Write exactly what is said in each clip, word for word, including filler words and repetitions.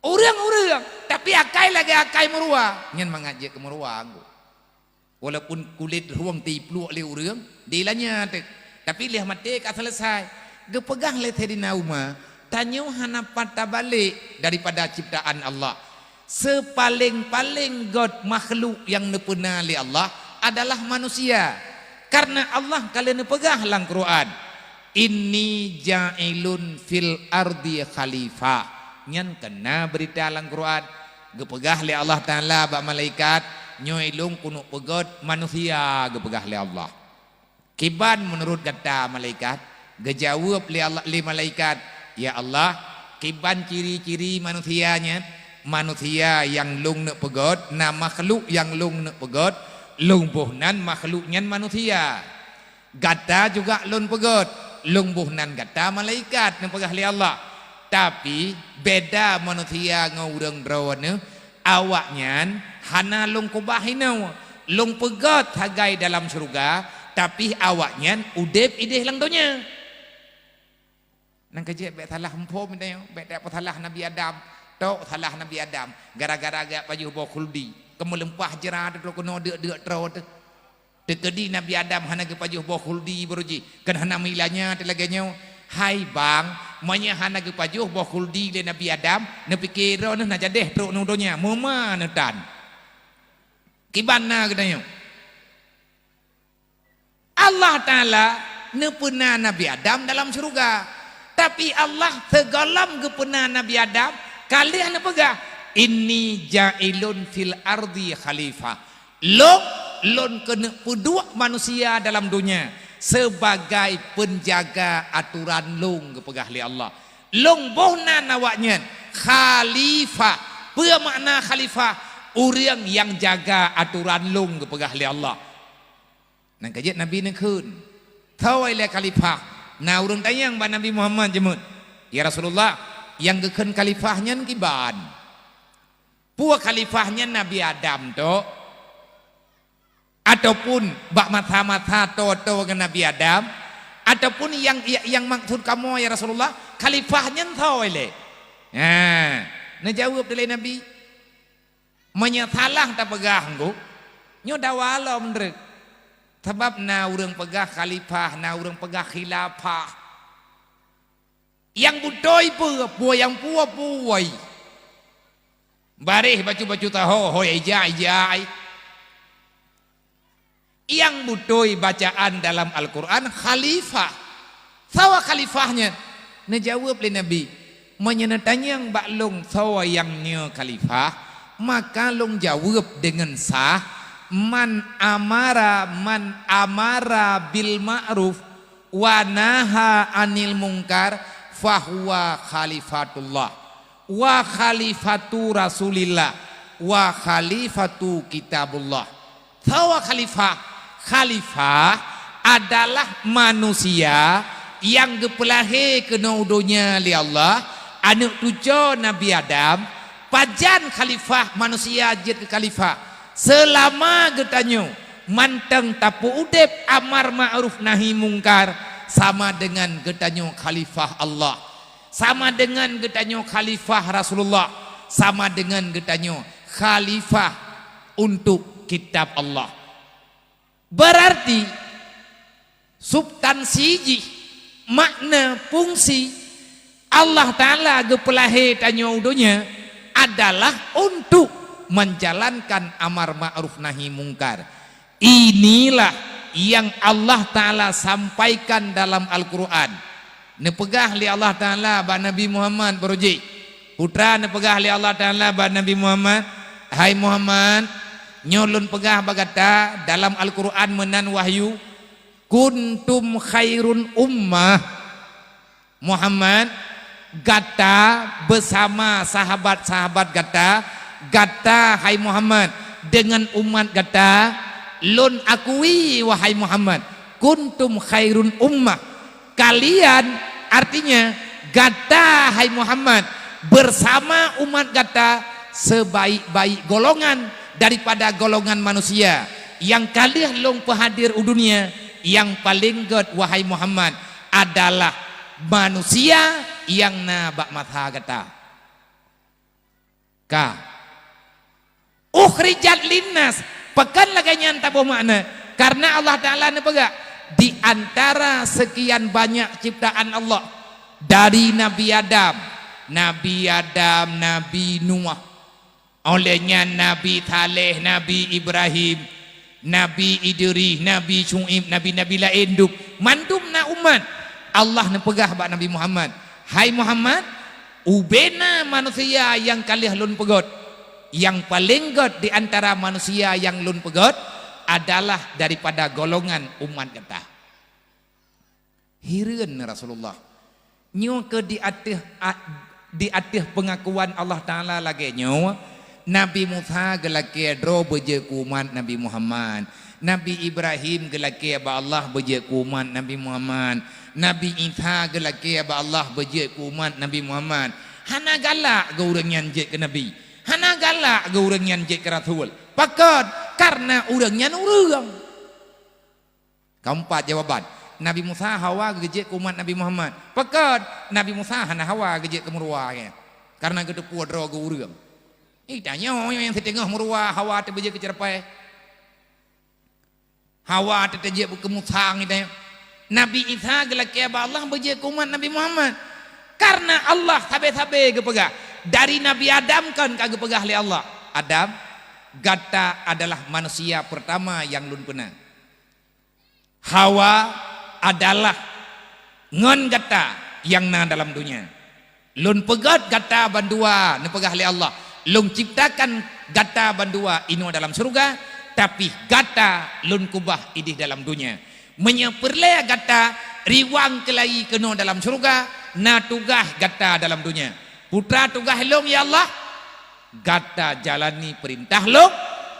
Ureuëng-ureuëng, tapi akai lagée akai meuruwa. Nyan mangat jeuet keu meuruwa anggô. Walaupun kulét rueng teupluek lé ureuëng, dilanya teuk. Tapi lheueh maté ka selesai. Geupeugah lé Saidina Umar, tanyoe hana pat tabalek daripada ciptaan Allah. Seupaleng-paleng göt makhluk nyang neupeuna lé Allah adalah manusia. Karena Allah ka lheueh neupeugah lam Quran, "Inni ja'ilun fil ardi khalifah." Nyan ka na beurita lam Quran. Geupeugah lé Allah Taala bak malaikat, "Nyoe Lôn keuneuk peugöt manusia," geupeugah lé Allah. "Kiban meunurot gata malaikat?" Geujaweueb lé Allah, lé malaikat, "Ya Allah, kiban ciri-ciri manusia nyan? Manusia nyang Lôn neuk peugöt, na makhluk nyang Lôn neuk peugöt, Lôn boh nan makhluk nyan manusia. Gata juga Lôn peugöt, Lôn boh nan gata malaikat," neupeugah lé Allah. "Tapi, beda manusia ngon ureuëng droeneuh, awaknyan hana Lôn keubah inoe. Lôn peugöt sagai dalam syeuruga, tapi awaknyan udeb ideh lam donya." Nyan keuh jeuet bék salah muphom tanyoe, bék tapeusalah Nabi Adam. Tok salah Nabi Adam, gara-gara geujak pajoh boh khuldi, keumeuleumpah jra teuh keunoe deuk-deuk troe teuh. Teukeudi Nabi Adam hana geupajoh boh khuldi baroe jih, kan hana meulanya teuh lagée nyoe. Hai bang, meunyoe hana geupajoh boh khuldi lé Nabi Adam, neupike droeneuh na jadeh trok nyoe donya, meuma neutan. Kiban na geutanyoe. Allah Taala neupeuna Nabi Adam dalam syeuruga. Tapi Allah sigohlom geupeuna Nabi Adam, ka lheueh neupeugah, "Inni ja'ilun fil ardi khalifah." Lôn, Lôn keuneuk peuduek manusia dalam donya sebagai peunjaga atoran Lôn, geupeugah lé Allah. Lôn boh nan awaknyan khalifah. Peue makna khalifah? Ureuëng nyang jaga atoran Lôn, geupeugah lé Allah. Nyan keuh jeuet Nabi neukheun, "Soe ilée khalifah?" Na ureuëng tanyong bak Nabi Muhammad jeuet, "Ya Rasulullah, nyang geukheun khalifah nyan kiban? Peue khalifah nyan Nabi Adam tok? Ataupun bak masa-masa toe-toe ngon Nabi Adam? Ataupun nyang, nyang maksud kamoe, ya Rasulullah, khalifah nyan soe ilée?" Nah, neujaweueb lé Nabi, "Meunyoe salah tapeugah, Teungku, nyoe dawa lom treuk. Sabab na ureuëng peugah khalifah, na ureuëng peugah khilafah. Nyang beutôi peue, peue nyang peue, peue. Baréh bacut-bacut taho, hôi ija-ija." Nyang beutôi bacaan dalam Al-Quran khalifah. Soe khalifah nyan? Neujaweueb lé Nabi, "Meunyoe neutanyong bak lôn soe nyang nyoe khalifah, maka lôn jaweueb deungon sah, 'Man amara, man amara bil ma'ruf wa naha 'anil munkar, fahuwa khalifatullah, wa khalifatu Rasulillah, wa khalifatu kitabullah.'" Soe khalifah? Khalifah adalah manusia nyang geupeulahé keunoe u donya lé Allah, aneuëk cucoe Nabi Adam. Pajan khalifah, manusia jeuet keu khalifah? Seulama geutanyoe mantong tapeuudeb amar ma'ruf nahi mungkar, sama deungon geutanyoe khalifah Allah, sama deungon geutanyoe khalifah Rasulullah, sama deungon geutanyoe khalifah untuk kitab Allah. Berarti, substansi jih, makna, fungsi Allah Taala geupeulahé tanyoe u donya adalah untuk menjalankan amar ma'ruf nahi mungkar. Inilah yang Allah Taala sampaikan dalam Al-Quran. Neupeugah lé Allah Taala bak Nabi Muhammad baroe jih. Putra neupeugah lé Allah Taala bak Nabi Muhammad, "Hai Muhammad, nyoe lôn peugah bak gata dalam Al-Quran meunan wahyu, 'Kuntum khairun ummah.'" Muhammad, gata beusama sahabat-sahabat gata, gata, hai Muhammad, deungon umat gata, lôn akui, wahai Muhammad, 'kuntum khairun ummah.'" Kalian, artinya gata, hai Muhammad, bersama umat gata, sebaik-baik golongan daripada golongan manusia nyang ka lheueh lôn peuhadir u dunia. Nyang paleng gét, wahai Muhammad, adalah manusia nyang na bak masa gata. Ka. Ukhrijat linnas. Pakon lagée nyan taboh makna? Karena Allah Ta'ala neupeugah, di antara sekian banyak ciptaan Allah, dari Nabi Adam, Nabi Adam, Nabi Nuh, óh lheueh nyan Nabi Saleh, Nabi Ibrahim, Nabi Idris, Nabi Syu'aib, nabi-nabi laén dum, mandum na umat. Allah neupeugah bak Nabi Muhammad, "Hai Muhammad, ubena manusia nyang ka lheueh Lôn peugét. Nyang paleng gét di antara manusia nyang Lôn peugét adalah daripada golongan umat gata." Hireuen Rasulullah. Nyoe keuh di ateueh a-, di ateueh peungakuan Allah Ta'ala lagée nyoe, Nabi Musa geulakée droe beujeuet keu umat Nabi Muhammad. Nabi Ibrahim geulakée bak Allah beujeuet keu umat Nabi Muhammad. Nabi Isa geulakée bak Allah beujeuet keu umat Nabi Muhammad. Hana galak geu ureuëng nyan jeuet keu nabi. Hana galak geu ureuëng nyan jeuet keu rasul. Pakon? Karena ureuëng nyan ureuëng. Keumpat jawaban, Nabi Musa hawa geujeuet keu umat Nabi Muhammad. Pakon? Nabi Musa hana hawa geujeuet keu meuruwa, ya. Karena geuteupeue droe geu ureuëng. Ih, tanyoe nyang siteungoh meuruwa hawa teuh beujeuet keu ceureupai. Hawa teuh teujeuet keu musang, tanyoe. Nabi Isa geulakée bak Allah beujeuet keu umat Nabi Muhammad. Karena Allah sabe-sabe geupeugah, dari Nabi Adam kon ka geupeugah lé Allah, "Adam, gata adalah manusia pertama nyang Lôn peuna." Hawa adalah ngon gata nyang na dalam donya. Lôn peugét gata bandua, neupeugah lé Allah, Lôn ciptakan gata bandua inoe dalam syeuruga, tapi gata Lôn keubah idéh dalam donya. Meunyoe peureulée gata riwang keulayi keunoe dalam syeuruga, na tugaih gata dalam donya. Peue tugaih Lôn, ya Allah? Gata jalani peurintah Lôn,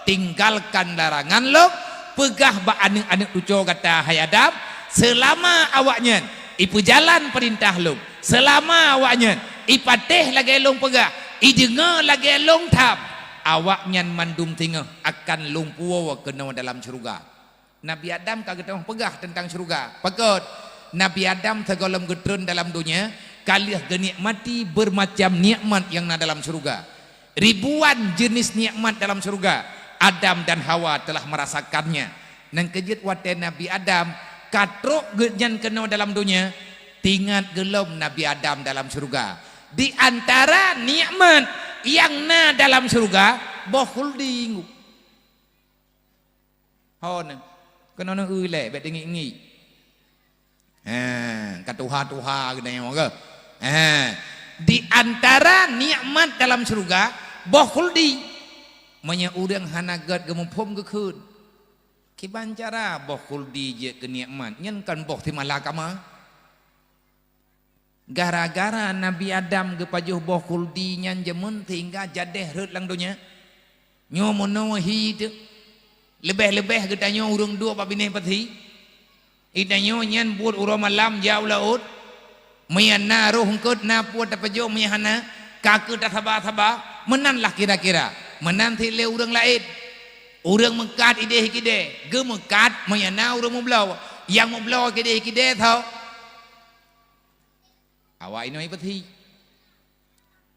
tinggalkan larangan Lôn, peugah bak aneuëk-aneuëk cucoe gata, hai Adam, seulama awaknyan ipeujalan peurintah Lôn, seulama awaknyan ipatéh lagée Lôn peugah, ideungoe lagée Lôn tham, awaknyan mandum singoh akan Lôn puwoe keunoe dalam syeuruga. Nabi Adam ka geutanyoe peugah teuntang syeuruga. Pakon? Nabi Adam sigohlom geutrön dalam donya, ka lheueh geunikmati beurmacam nikmat nyang na dalam syeuruga. Ribuan jeunèh nikmat dalam syeuruga, Adam dan Hawa telah merasakannya. Nyang keujeuet watée Nabi Adam ka trok geuhnyan keunoe dalam donya, teuingat gohlom Nabi Adam dalam syeuruga. Di antara nikmat nyang na dalam syeuruga, boh khuldi. Ho neuh, keunoe neueu lé, bék teungiek-ngiek. Ha, ka tuha-tuha geutanyoe keuh. Ha, di antara nikmat dalam syeuruga, boh khuldi. Meunyoe ureuëng hana gét geumuphom geukheun. Kiban cara boh khuldi jeuet keu nikmat, nyan kon boh si malakama. Gara-gara Nabi Adam geupajoh boh khuldi nyan jameun sehingga jadéh rhot lam donya. Nyoe meunoe hi teuh. Leubeh-leubeh geutanyoe ureuëng duek bak binéh pasi. Geutanyoe nyan buet uroe malam jak u laôt. Meunyo na roh eungkôt na peue tapajoh, meunyo hana, ka kheueh tasaba-saba. Meunan lah kira-kira. Meunan cit lé ureuëng laén. Ureuëng meukat idéh kidée, geumeukat meunyo na ureuëng meubloe. Nyang meubloe kidéh kidée tho. Awak inoe ipeuthi.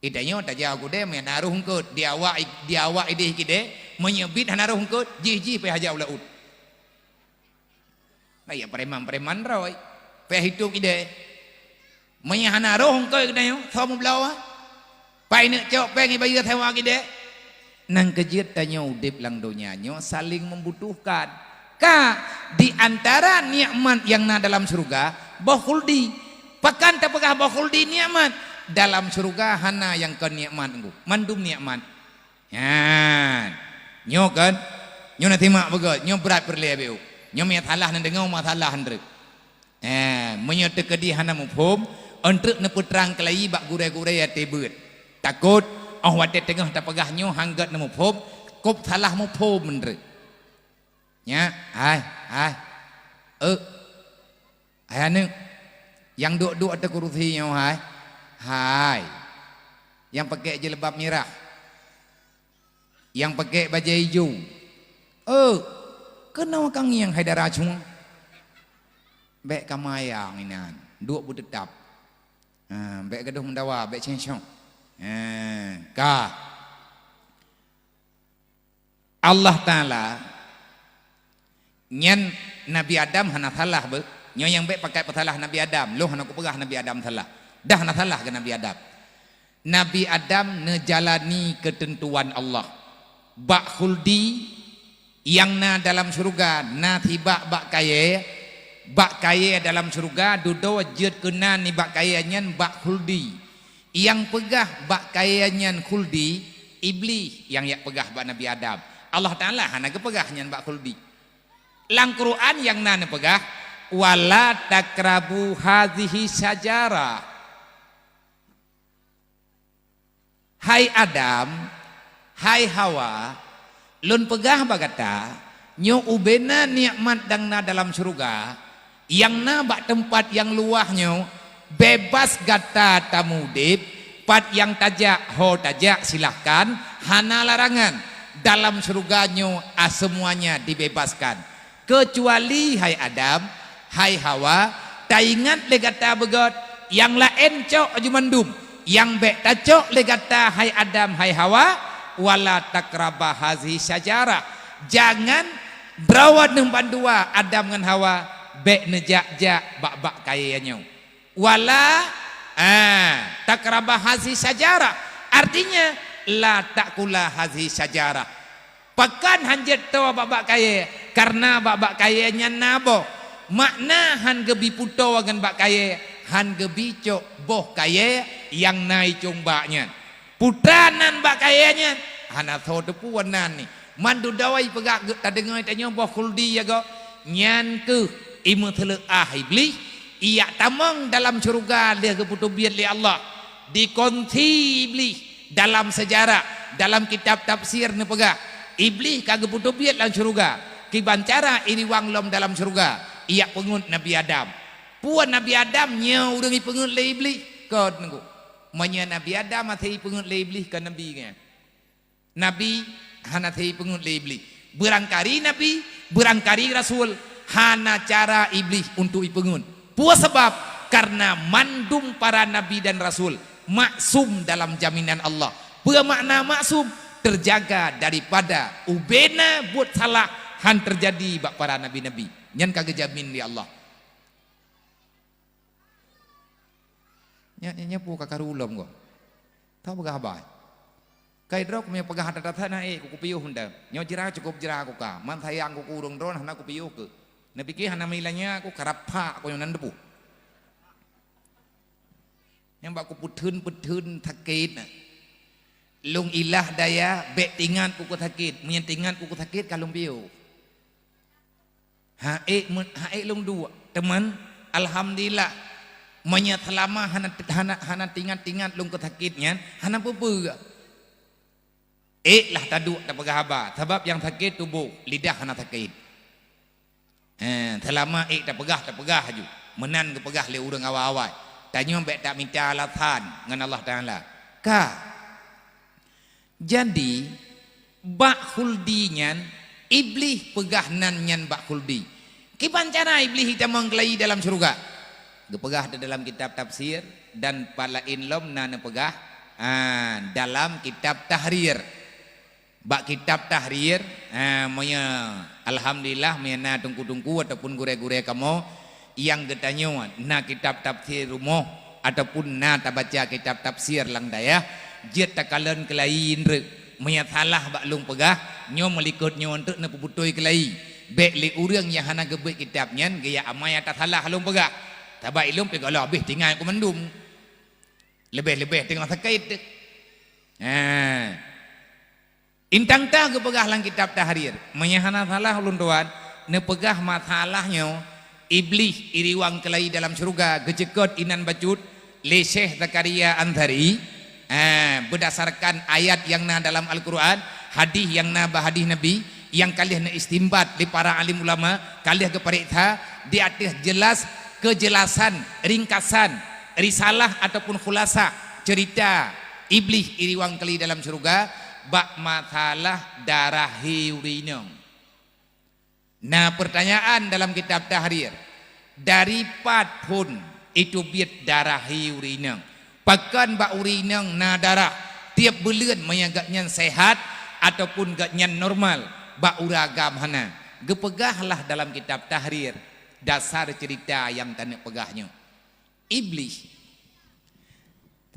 Geutanyoe tajak u keudè meunyo na roh eungkôt, di awak, di awak idéh kidée, meunyo biet hana roh eungkôt, jih-jih pih hajat u laôt. Nah, ya preman-preman droe, pih hitôp kidée. Meunyo hana roh eungkôt geutanyoe, soe meubloe? Pai neuk cok péng ibayeue sewa kidée? Nyang keujeuet tanyoe udeb lam donya nyoe saléng meubutohkan. Ka, di antara nikmat nyang na dalam syeuruga, boh khuldi. Pakon tapeugah boh khuldi nikmat? Dalam syeuruga hana nyang kon nikmat, Teungku. Mandum nikmat. Nyan. Nyoe kan? Nyoe na simak beugét, nyoe brat peureulée beu. Nyoe meunyo salah neudeungoe, meunyo salah neureuek. Eh, meunyoe teukeudi hana muphom, eunteuk neupeutrang keulayi bak gurée-gurée até beuet. Takot, óh watée teungoh tapeugah nyoe han gét neumuphom, kop salah muphom eunteuk. Nyan, hai, hai. Euk. Hai aneuëk, nyang duek-duek ateueh kurusi nyoe, hai. Hai. Nyang pakék jilbab mirah. Nyang pakék bajée ijo. Euk, keunoe ka ngieng hai dara cueng. Bék ka mayang inan, duek beuteutap. Ha, bék gadôh meudawa, bék céng-céng. Ha, ka. Allah Taala nyan, Nabi Adam hana salah beuh. Nyoe nyang bék pakai peusalah Nabi Adam. Lôn hana kupeugah Nabi Adam salah. Dah hana salah keu Nabi Adam. Nabi Adam neujalani keuteuntuan Allah. Bak khuldi nyang na dalam syeuruga na sibak bak kayée, bak kayée dalam syeuruga dudoe jeuet keunan nibak kayée nyan bak khuldi. Nyang peugah bak kayée nyan khuldi, Iblih nyang jak peugah bak Nabi Adam. Allah Taala hana geupeugah nyan bak khuldi. Lam Quran nyang na neupeugah, "Wala takrabu hazihi syajarah." Hai Adam, hai Hawa, Lôn peugah bak gata, nyoe ubena nikmat nyang na dalam syeuruga, nyang na bak teumpat nyang luwah nyoe, bebas gata tameuudeb, pat nyang tajak, ho tajak, silahkan, hana larangan. Dalam syeuruga nyoe, ah, semuanya dibebaskan. Keucuali, hai Adam, hai Hawa, taingat lé gata beugöt, nyang laén cok aju mandum. Nyang bék tacok lé gata, hai Adam, hai Hawa, "Wala takraba hazihi syajarah." Jangan droe neuh bandua, Adam ngon Hawa, bék neujak-jak bak-bak kayée nyoe. "Wala, ah, takraba hazihi syajarah." Artinya, "La takula hazihi syajarah." Pakon han jeuet toe bak-bak kayée? Kareuna bak-bak kayée nyan na boh. Makna han geubi putoe ngon bak kayée, han geubi cok boh kayée nyang na icong bak nyan. Peue nan bak kayée nyan? Hana soe teupeu nan ni. Mandum dawai peugah geu-, tadeungoe tanyoe boh khuldi ya go. Nyan keuh imeuseuleuk ah Iblih, ijak tamong dalam syeuruga lheueh geupeuteubiet lé Allah. Dikonsi Iblih dalam seujarah, dalam kitab tafsir neupeugah, Iblih ka geupeuteubiet lam syeuruga. Kiban cara iriwang lom dalam syeuruga, ijak peungeut Nabi Adam. Peue Nabi Adam nyoe ureuëng ipeungeut lé Iblih? Kon nunggu. Meunyoe Nabi Adam hase ipeungeut lé Iblih, kon nabi nyan. Nabi hana hase ipeungeut lé Iblih. Beurangkali nabi, beurangkali rasul, hana cara Iblih untuk ipeungeut. Peue sabab? Kareuna mandum para nabi dan rasul maksum dalam jaminan Allah. Peue makna maksum? Terjaga daripada ubena buet salah han teujadi bak para nabi-nabi. Nyan ka geujamin lé Allah. Nya, nya, nya peue ka karu lom goh. Tapeugah haba. Kai droe meunyoe peugah that-that na ék kupiôh mantong. Nyoe jira cukôp jira kuka. Man sayang kuku ureuëng droe hana kupiôh keu. Neupike hana meulanya ku karab phak ku nyoe nan deupôh. Nyang bak kupeutheun-peutheun sakét na. Lôn ilah daya bék tingat ku sakét. Meunyoe tingat ku sakét ka lôn piôh. Ha ék, ha ék lôn duek, teuma alhamdulillah. Meunyoe seulama hana, hana, hana tingat-tingat lôn keu sakét nyan, hana peue-peue. Ék lah taduek tapeugah haba, sabab nyang sakét tuboh, lidah hana sakét. Eh, seulama ék tapeugah, tapeugah aju. Meunan geupeugah lé ureuëng awai-awai. Tanyoe bék tamita alasan ngon Allah Taala. Ka. Jadi, bak khuldi nyan, Iblih peugah nan nyan bak khuldi. Kiban cara Iblih itamong keulayi dalam syeuruga? Geupeugah di dalam kitab tafsir dan pat laén lom na neupeugah, ah, dalam kitab Tahrir. Bak kitab Tahrir, ah, meunyoe alhamdulillah meunyoe na teungku-teungku ataupun gurée-gurée kamoe nyang geutanyoe na kitab tafsir rumoh ataupun na tabaca kitab tafsir lam dayah, jeuet takalon keulayi indreuk. Meunyoe salah bak lôn peugah, nyoe meulikot nyoe eunteuk neupeubutôi keulayi. Bék lé ureuëng nyang hana geubeuet kitab nyan geujak amai atas salah lôn peugah. Sabab ilôn pih gohlom habéh tingat ku mandum. Leubeh-leubeh teungoh sakét. Ha. Intang tah geupeugah lam kitab Tahrir, meunyoe hana salah ulôn tuan, neupeugah masalah nyoe, Iblih iriwang keulayi dalam syeuruga geuceukot inan bacut lé Syekh Zakaria Ansari, eh, beudasarkan ayat nyang na dalam Al-Qur'an, hadih nyang na bak hadih Nabi, nyang ka lheueh neuistimbat lé para alim ulama, ka lheueh geupareksa di ateueh jelas keujelasan, ringkasan, risalah ataupun khulasah ceurita Iblih iriwang keulayi dalam syeuruga bak masalah darah hi ureuëng inong. Na peurtanyaan dalam kitab Tahrir, dari pat phon iteubiet darah hi ureuëng inong? Pakon bak ureuëng inong na darah tieb buleuen meunyoe gobnyan sehat ataupun gobnyan normal? bak ureuëng agam hana. Geupeugahlah dalam kitab Tahrir dasar ceurita nyang taneuk peugah nyoe. Iblih,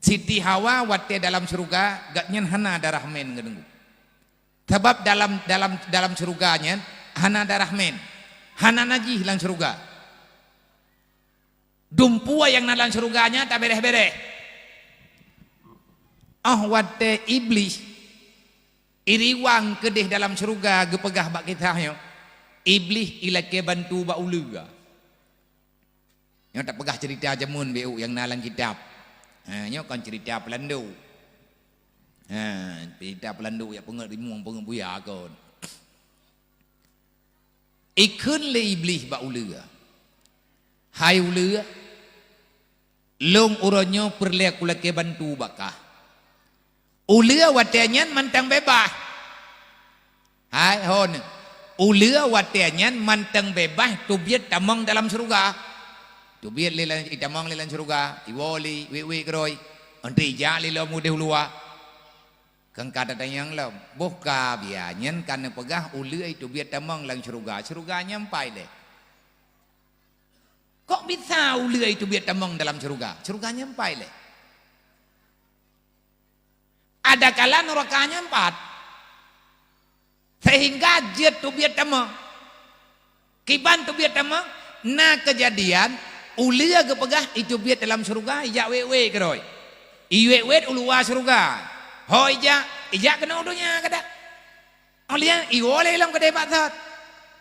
Siti Hawa watée dalam syeuruga, gobnyan hana darah mén geuneuk. Sabab dalam, dalam, dalam syeuruga nyan hana darah mén, hana najih lam syeuruga. Dumpeue nyang na lam syeuruga nyan tabereh-bereh. Óh watée Iblih iriwang keudeh dalam syeuruga geupeugah bak kisah nyoe, Iblih ilakée bantu bak uleue. Nyoe tapeugah ceurita jameun beu nyang na lam kitab. Ha, nyoe kon ceurita peulandok. Ha, ceurita peulandok jak peungeuet rimueng peungeuet buya kon. Ikheun lé Iblih bak uleue, "Hai uleue, lôn uroe nyoe peureulée kulakée bantu bak kah." Uleue watée nyan mantong beubaih. Hai hon, uleue watée nyan mantong beubaih teubiet tamong dalam syeuruga. Teubiet lé lam, itamong lé lam syeuruga, iwoe lé wék-wék keudroe, eunteuk ijak lé lom udeh uluwa. Keu ka tatanyong lom, boh ka bia nyan ka neupeugah uleue iteubiet tamong lam syeuruga, syeuruga nyan pai lé. Kok bisa uleue iteubiet tamong dalam syeuruga? Syeuruga nyan pai lé. Adakala nuraka nyan pat, sehingga jeuet teubiet tamong. Kiban teubiet tamong, na keujadian uleue geupeugah iteubiet dalam syeuruga, ijak wék-wék keudroe. Iwék-wék uluwa syeuruga. Ho ijak, ijak keunoe donya kada. Óh lheueh iwoe lé lom keudeh bak thot.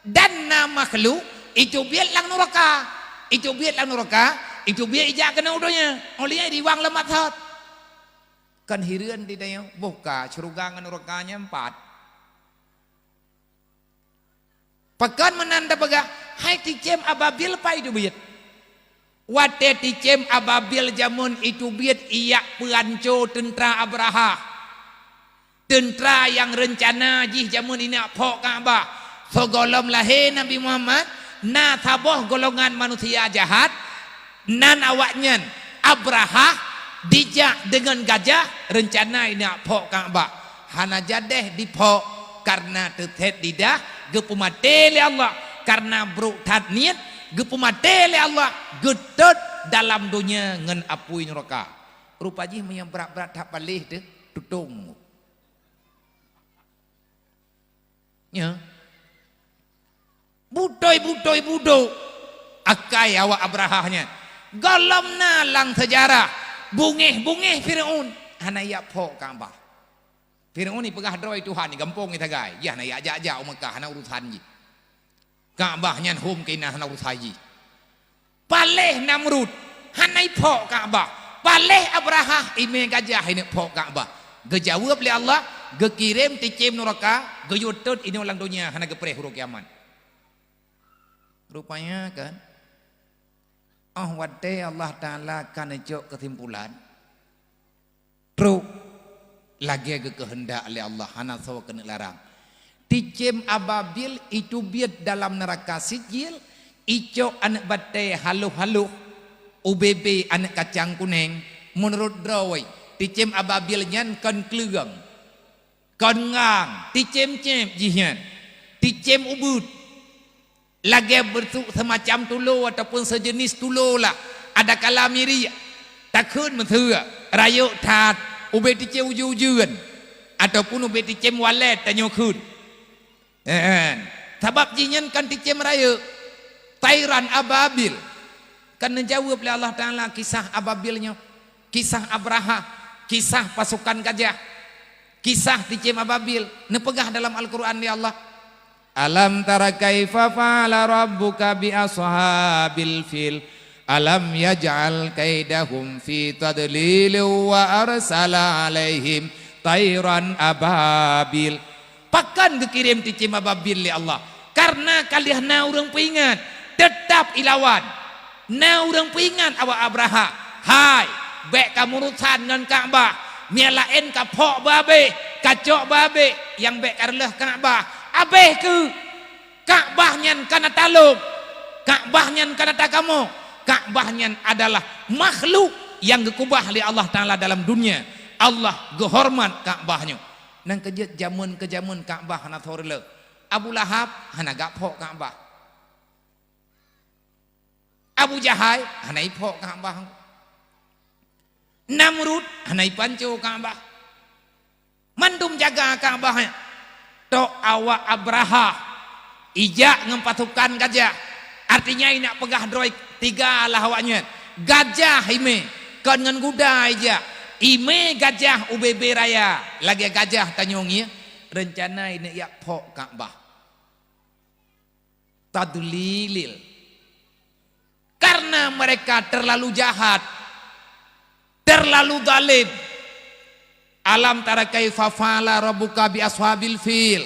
Dan na makhluk iteubiet lam nuraka, iteubiet lam nuraka, iteubiet ijak keunoe donya. Óh lheueh iriwang lom bak thot. Kan hireuen di tanyoe, boh ka syeuruga ngon nuraka nyan pat. Pakon meunan tapeugah, hai ticém Ababil pai teubiet. Watée ticém Ababil jameun iteubiet ijak peuhanco teuntra Abrahah. Teuntra nyang reuncana jih jameun ineuk phok Ka'bah. Sigohlom lahé Nabi Muhammad, na saboh golongan manusia jahat, nan awaknyan Abrahah dijak deungon gajah reuncana ineuk phok Ka'bah. Hana jadeh diphok kareuna teusét lidah, geupeumaté lé Allah, kareuna brok that niet, geupeumaté lé Allah, geutot dalam donya ngon apui nuraka. Rupa jih meunyoe brat-brat that paléh teuh, tutong. Nyoe. Butôi-butôi budok akai awak Abrahah nyan. Gohlom na lam seujarah, bungéh-bungéh Fir'aun hana ijak phok Ka'bah. Fir'aun ipeugah droe Tuhan, igampông isagai, yah na ijak jak-jak u Makkah, hana urusan jih. Ka'bah nyan hom keunan, hana urusan jih. Paléh Namrud, hana iphok Ka'bah. Paléh Abrahah, imé gajah ineuk phok Ka'bah. Geujaweueb lé Allah, geukirém ticém nuraka, geuyue tot inoe lam donya, hana geupreh uroe kiamat. Rupanya kan, óh watée Allah Taala ka neucok keusimpulan, trok lagée geukeuheundak lé Allah, hana soe keuneuk larang. Ticém Ababil iteubiet dalam neuraka Sijil, icok aneuk batée haloh-haloh, ubé-bé aneuk kacang kunéng. Meunurot droe, ticém Ababil nyan kon kleueng, kon ngang, ticém céb jih nyan, ticém ubeuet. Lagée beurtuk seumacam tulo ataupun seujeunis tulo lah, adakala miriek, takheun meuseue, rayeuk that, ubé ticém ujeuen-ujeuen, ataupun ubé ticém walet tanyoe kheun. Hen, sabab jih nyan kan ticém rayeuk, tairan ababil. Kan neujaweueb lé Allah Taala kisah Ababil nyoe, kisah Abrahah, kisah pasukan gajah, kisah ticém Ababil, neupeugah dalam Al-Qur'an lé Allah, "Alam tara kaifa fa'ala rabbuka bi ashabil fil? Alam yaj'al kaidahum fi tadlil wa arsala 'alaihim tairan ababil." Pakon geukirém ticém Ababil lé Allah? Kareuna ka lheueh na ureuëng peuingat, teutab ilawan. Na ureuëng peuingat awak Abrahah, "Hai, bék kamurusan ngon Ka'bah, nyang laén kaphok beu abéh, kacok beu abéh, nyang bék kareuloh Ka'bah. Abéh kheueh! Ka'bah nyan kana talom, Ka'bah nyan kana takamoe. Ka'bah nyan adalah makhluk nyang geukeubah lé Allah Taala dalam dunia. Allah geuhoreumat Ka'bah nyoe." Nyang keujeuet jameun keu jameun Ka'bah hana soe reuloh. Abu Lahab hana gak phok Ka'bah. Abu Jahal hana iphok Ka'bah. Namrud hana ipanco Ka'bah. Mandum jaga Ka'bah nyan. Tok awak Abrahah ijak ngon pasukan gajah. Artinya, inak peugah droe tiga lah awaknyan. Gajah imé, kon ngon guda ijak. Imé gajah ubé-bé raya, lagée gajah tanyoe ngieng. Reuncana ineuk jak phok Ka'bah. Tadlilil. Karena mereka terlalu jahat, terlalu zalim. Alam tara kaifa fa'ala rabbuka bi ashabil fil.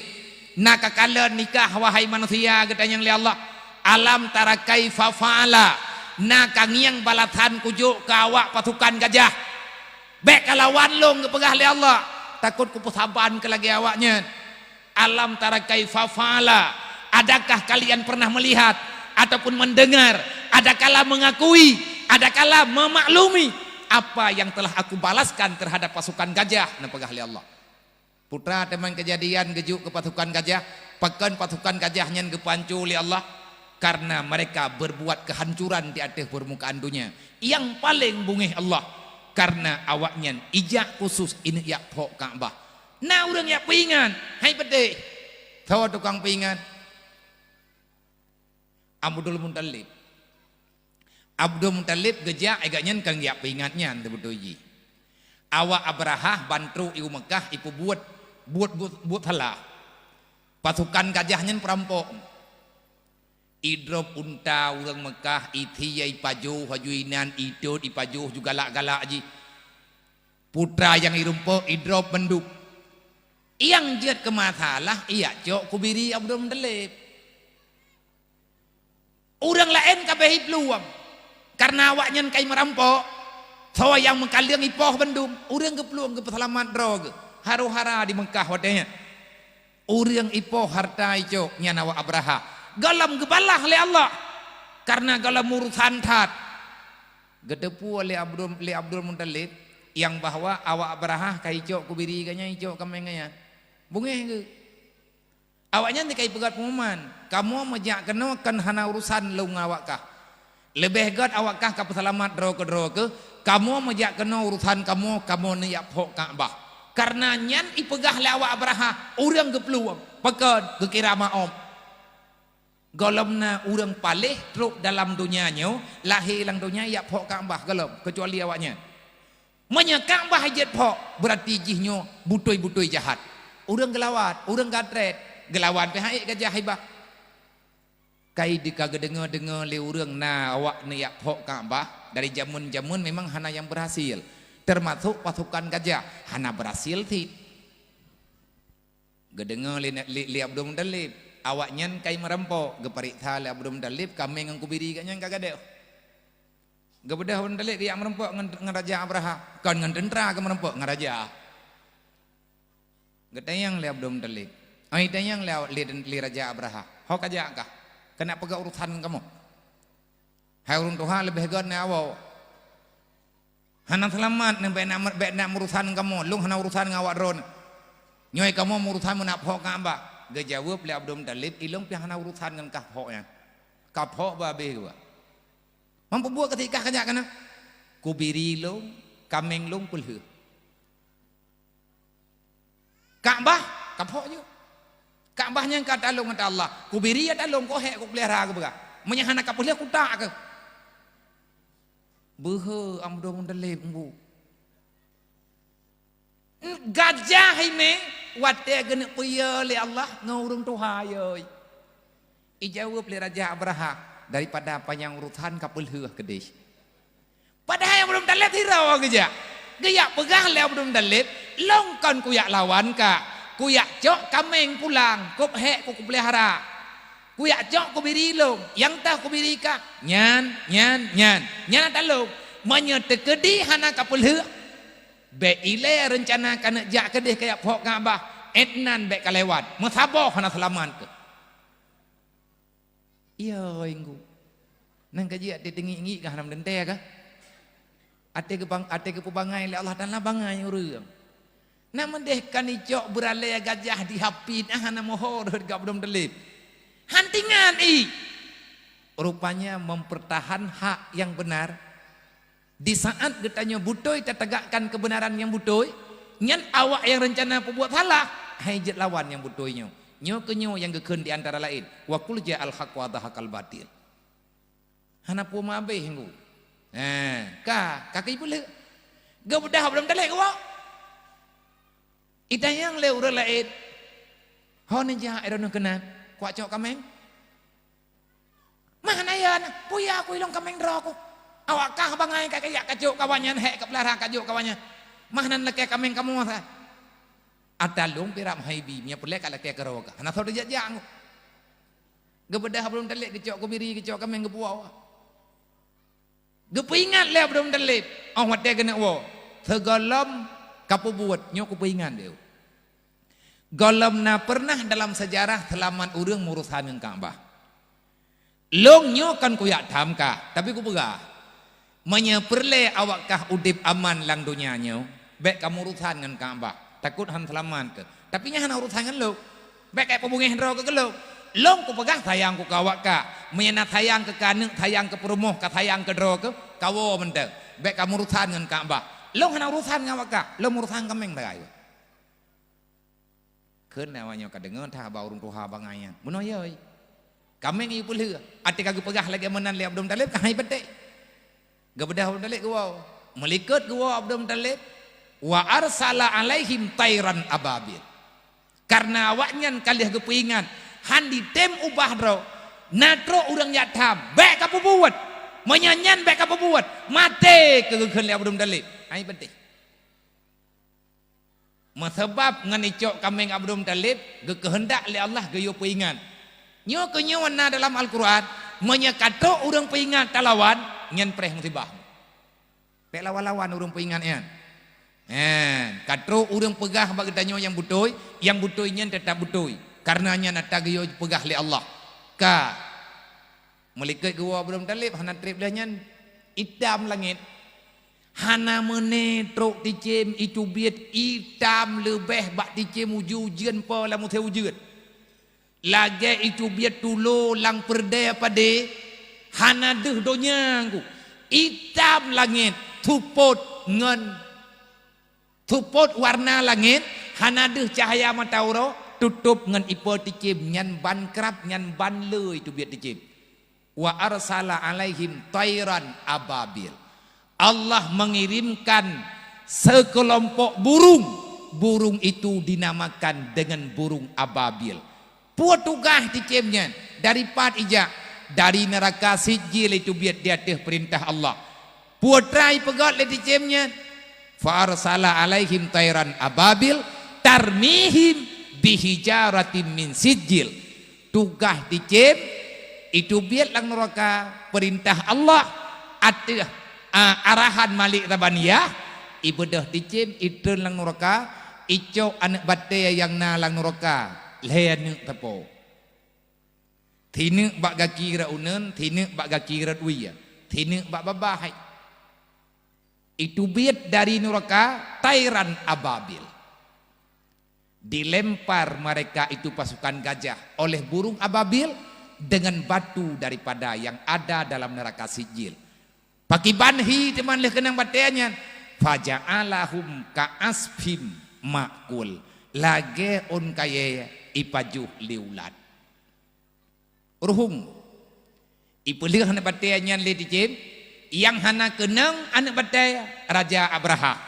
Na ka kalon nikah, wahai manusia, geutanyong lé Allah. Alam tara kaifa fa'ala. Na ka ngieng balasan kujok keu awak pasukan gajah. Bék kalawan lôn, geupeugah lé Allah, takot kupeusaban keu lagée awaknyan. Alam tara kaifa fa'ala, adakah kalian pernah melihat ataupun mendengar, adakala mengakui, adakala memaklumi apa yang telah aku balaskan terhadap pasukan gajah, neupeugah lé Allah. Putra teuma keujadian geujok keu pasukan gajah, pakon pasukan gajah nyan geupanco lé Allah, karena mereka berbuat kehancuran di atas permukaan dunia. Yang paling bungéh Allah, karena awaknyan ijak khusus ineuk jak phok Ka'bah. Na ureuëng jak peuingat, hai peudeh. Sawa tukang peuingat? Abdul Muthalib. Abdul Muthalib geujak, eh, gobnyan kon jak peuingat nyan teubeutôi jih. Awak Abrahah ban trok i Meukah ipeubuet buet, buet, buet salah. Pasukan gajah nyan peurampok. Idrob unta ureuëng Meukah, isie ipajoh, laju inan itot ipajoh ju galak-galak jih. Putra nyang irumpok idrob bandum. Nyang jeuet keu masalah, ijak cok keu biri Abdul Muthalib. Ureuëng laén ka abéh iplueng, karena awaknyan ka imeurampok. Soe nyang meukaleueng ipoh bandum, ureuëng geuplueng geupeuseulamat droe geuh. Haro-hara di Meukah watée nyan. Ureuëng ipoh hareuta icok, nyan awak Abrahah. Gohlom geubalah lé Allah, karena gohlom urosan that. Geuteupeue lé Abdul, lé Abdul Muthalib nyang bahwa awak Abrahah ka icok keu biri gobnyan, icok kaméng gobnyan. Beungéh geuh. Awaknyan ka ipeugét peunguman, "Kamoe meujak keunoe kon hana urosan lôn ngon awak kah. Leubeh gét awak kah ka peuseulamat droe keudroe kheueh, kamoe meujak keunoe urosan kamoe, kamoe neuk jak phok Ka'bah." Kareuna nyan ipeugah lé awak Abrahah, ureuëng geuplueng, pakon, geukira meu'ob. Gohlom na ureuëng paléh trok dalam donya nyoe, lahé lam donya jak phok Ka'bah gohlom, keucuali awaknyan. Meunyoe Ka'bah jeuet phok, beurati jihnyoe beutôi-beutôi jahat. Ureuëng geulawan, ureuëng gatrét, geulawan pih han ék gajah hibah. Kai di ka geudeungoe-deungoe lé ureuëng na awak neujak phok Ka'bah, dari jameun-jameun memang hana nyang beurhasil, teumasok pasukan gajah hana beurhasil cit. Geudeungoe lé, lé, lé Abdul Muthalib, awaknyan kai meurampok, geupareksa lé Abdul Muthalib, kaméng ngon kubiri gobnyan ka gadôh. Geubeudôh Abdul Muthalib geujak meurampok ngon, ngon Raja Abrahah, kon ngon teuntra geumeurampok, ngon raja. Geutanyong lé Abdul Muthalib, ai tanyong lé, lé, lé Raja Abrahah, "Ho kajak kah? Keuneuk peugah urosan ngon kamoe. Hai ureuëng tuha, leubeh gét na awoe. Hana seulamat nyan, bék na, bék na meurusan ngon kamoe, lôn hana urosan ngon awak droeneuh. Nyoe kamoe meurusan meunak phok Ka'bah." Geujaweueb lé Abdul Muthalib, "Ilôn pih hana urosan ngon kah phok nyan. Ka phok bah abéh geuba. Meupeubuet keutikah kajak keunoe? Kubiri lôn, kaméng lôn peulheueh. Ka'bah, ka phok jeuet. Ka'bah nyan ka talông ata Allah. Kubiri ya talông, kuhék, kupeulihara," geupeugah. "Meunyoe hana kapeulheueh, kutak keuh." Beuhe Abdul Muthalib embu. Gajah imé watée geuneuk peuyô lé Allah ngon ureuëng tuha yôi. Ijaweueb lé Raja Abrahah, "Daripada panyang urosan kapeulheueh keudeh." Padahai Abdul Muthalib sidroe geujak. Geujak peugah lé Abdul Muthalib, "Lôn kon kujak lawan kah. Kujak cok kaméng pulang, kuhék, kupeulihara. Kujak cok kubiri lôn, nyang toh kubiri kah, nyan, nyan, nyan. Nyan ata lôn. Meunyoe teukeudi hana kapeulheueh, bék ilée reuncana kaneuk jak keudeh kajak phok Ka'bah, 'et nan bék kalewat. Meusaboh hana seulamat keuh.'" Iya, inggu. Nang ka jeuet até teungiek-ngiek kah, hana meudeuntée kah? Até geubang-, até geupeubangai lé Allah Taala bangai ureuëng. Na meudeh kan icok beuralée gajah di hapit, ah, hana moho rhot gak Abdul Muthalib. Han tingan i. Rupanya mempertahan hak yang benar. Di saat geutanyoe beutôi tategakkan kebenaran nyang beutôi, nyan awak nyang reuncana peubuet salah, hai jeuet lawan nyang beutôi nyoe. Nyoe keuh nyoe nyang geukheun di antara laén, "Wa qul ja'al haqq wa zahaqal batil." Hana peue meuabéh ngku. Eh, ka, ka keuh ipeulheueh. Geubeudôh Abdul Muthalib geuwoe. Itanyong lé ureuëng laén, "Ho neujak droeneuh keunan, kucok kaméng?" "Mah na ya na, peue ya ku ilong kaméng droe ku? Awak kah bangai ka kajak kacok kawan nyan, hék ka peulara kajok kawan nyan. Mah nan lakée kaméng kamoe sa." "Ata lôn pirab haibi, meunyoe peureulée ka lakée keudroe kah. Hana soe teujak-jak ngku." Geubeudôh Abdul Muthalib geucok keubiri, geucok kaméng geupuwoe. Geupeuingat lé Abdul Muthalib, óh watée geuneuk woe, "Sigohlom kapeubuet, nyoe kupeuingat lé." Gohlom na peureunah dalam seujarah seulamat ureuëng meurusan ngon Ka'bah. Lôn nyoe kon kujak tham kah, tapi kupeugah, meunyoe peureulée awak kah udeb aman lam donya nyoe, bék kameurusan ngon Ka'bah, takot han seulamat keuh. Tapi nyan hana urusan ngon lôn. Bék kah peubungéh droe keuh keu lôn. Lôn kupeugah sayang ku keu awak kah. Meunyoe na sayang keu keu aneuëk, sayang keu peurumoh, ka sayang keu droe keuh, kawoe mantong. Bék kameurusan ngon Ka'bah. Lôn hana urusan ngon awak kah, lôn meurusan kaméng sagai. Kheun awak nyoe ka deungoe that haba ureuëng tuha bangai nyan. Meunoe yoi. Kaméng ipeulheueh, até ka geupeugah lagée meunan lé Abdul Muthalib, ka hai patéh. Geubeudôh Abdul Muthalib geuwoe. Meulikot geuwoe Abdul Muthalib, "Wa arsala alaihim tairan ababil." Kareuna awaknyan ka lheueh geupeuingat, han jitem ubah droe, na trok ureuëng jak tham, bék kapeubuet. Meunyoe nyan bék kapeubuet, maté keuh geukheun lé Abdul Muthalib. Hai patéh. Meuseubab ngon icok kaméng Abdul Muthalib geukeuheundak lé Allah geuyue peuingat. Nyoe keuh nyoe na dalam Al-Qur'an, meunyoe ka trok ureuëng peuingat talawan, nyan preh musibah. Bék lawan-lawan ureuëng peuingat nyan. Nyan, ka trok ureuëng peugah bak geutanyoe nyang beutôi, nyang beutôi nyan teutab beutôi. Kareuna nyan ata geuyue peugah lé Allah. Ka. Meulikot geuwoe Abdul Muthalib hana treb lheueh nyan itam langét. Hana meuné trok ticém iteubiet itam leubeh bak ticém ujeuen-ujeuen po lam musém ujeuen. Lagée iteubiet tulo lam peureudée padé, hana deuh donya ngku. Itam langét, seupôt ngon Seupôt warna langét, hana deuh cahya mata uroe, tutôp ngon ipo ticém nyan ban krab, nyan ban le iteubiet ticém. "Wa arsala alaihim tairan ababil." Allah mengirimkan sekelompok burung. Burung itu dinamakan dengan burung ababil. Peue tugaih ticém nyan? Dari pat ijak? Dari neuraka Sijil iteubiet di ateueh peurintah Allah. Peue atra ipeugét lé ticém nyan? "Fa arsala alaihim tairan ababil tarmihim bihijaratim min sijil." Tugaih ticém iteubiet lam neuraka peurintah Allah ateueh, a, arahan Malik Zabaniyah, ibeudôh ticém itreun lam neuraka, icok aneuëk batée nyang na lam neuraka, lhée aneuëk sapo. Sineuk bak gaki rot uneuen, sineuk bak gaki rot wie, sineuk bak babah hai. Iteubiet dari neuraka tairan ababil. Dilempar mereka itu pasukan gajah oleh burung ababil dengan batu daripada yang ada dalam neraka Sijil. Pakiban hi teuma lheueh keunong batée nyan, "Faja'alahum ka'asfim ma'kul," lagée ôn kayée ipajoh lé ulat. Ruhueng. Ipeulheueh aneuëk batée nyan lé ticém, nyang hana keunong aneuëk batée Raja Abrahah.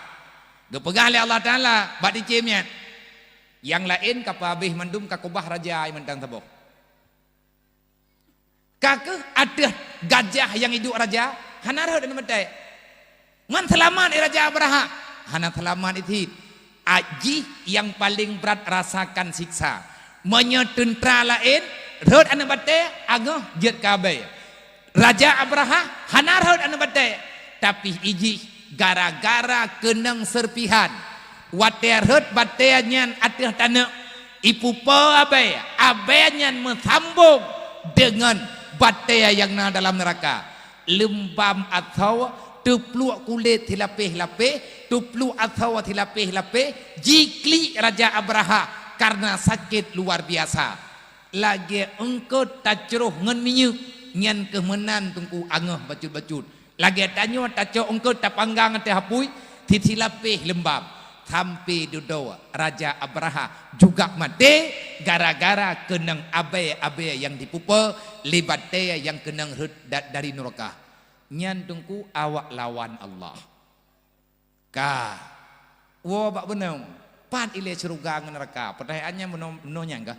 Geupeugah lé Allah Taala bak ticém nyan, "Nyang laén kapeuhabéh mandum, kakubah raja mantong saboh." Ka keuh ateueh gajah nyang iduek raja, hana rhot aneuëk batée. Ngon seulamat i Raja Abrahah, hana seulamat i cit. Ajih nyang paleng brat rasakan siksa. Meunyoe teuntra laén rhot aneuëk batée, angoh jeuet keu abée. Raja Abrahah hana rhot aneuëk batée, tapi ijih gara-gara keunong seurpihan. Watée rhot batée nyan ateueh taneuk, ipupo abée, abée nyan meusambong deungon batée nyang na dalam neuraka. Leumbam atau teupluek kulét silapéh-lapéh, teupluek asoe silapéh-lapéh, jiklik Raja Abraha karena sakét luar biasa. Lagée eungkôt tacroh ngon minyeuk, nyan keuh meunan Teungku angeuh bacut-bacut. Lagée tanyoe tacok eungkôt tapanggang ateueh apui, sisilapéh leumbab, sampoe dudoe Raja Abraha juga maté gara-gara keunong abée-abée nyang jipeupo lé batée nyang keunong rhot da-, dari nuraka. Nyan Teungku awak lawan Allah. Ka. Woe bak bunoe, pat ilée syeuruga ngon nuraka? Peutanyaan nyan bunoe, bunoe nyan kah?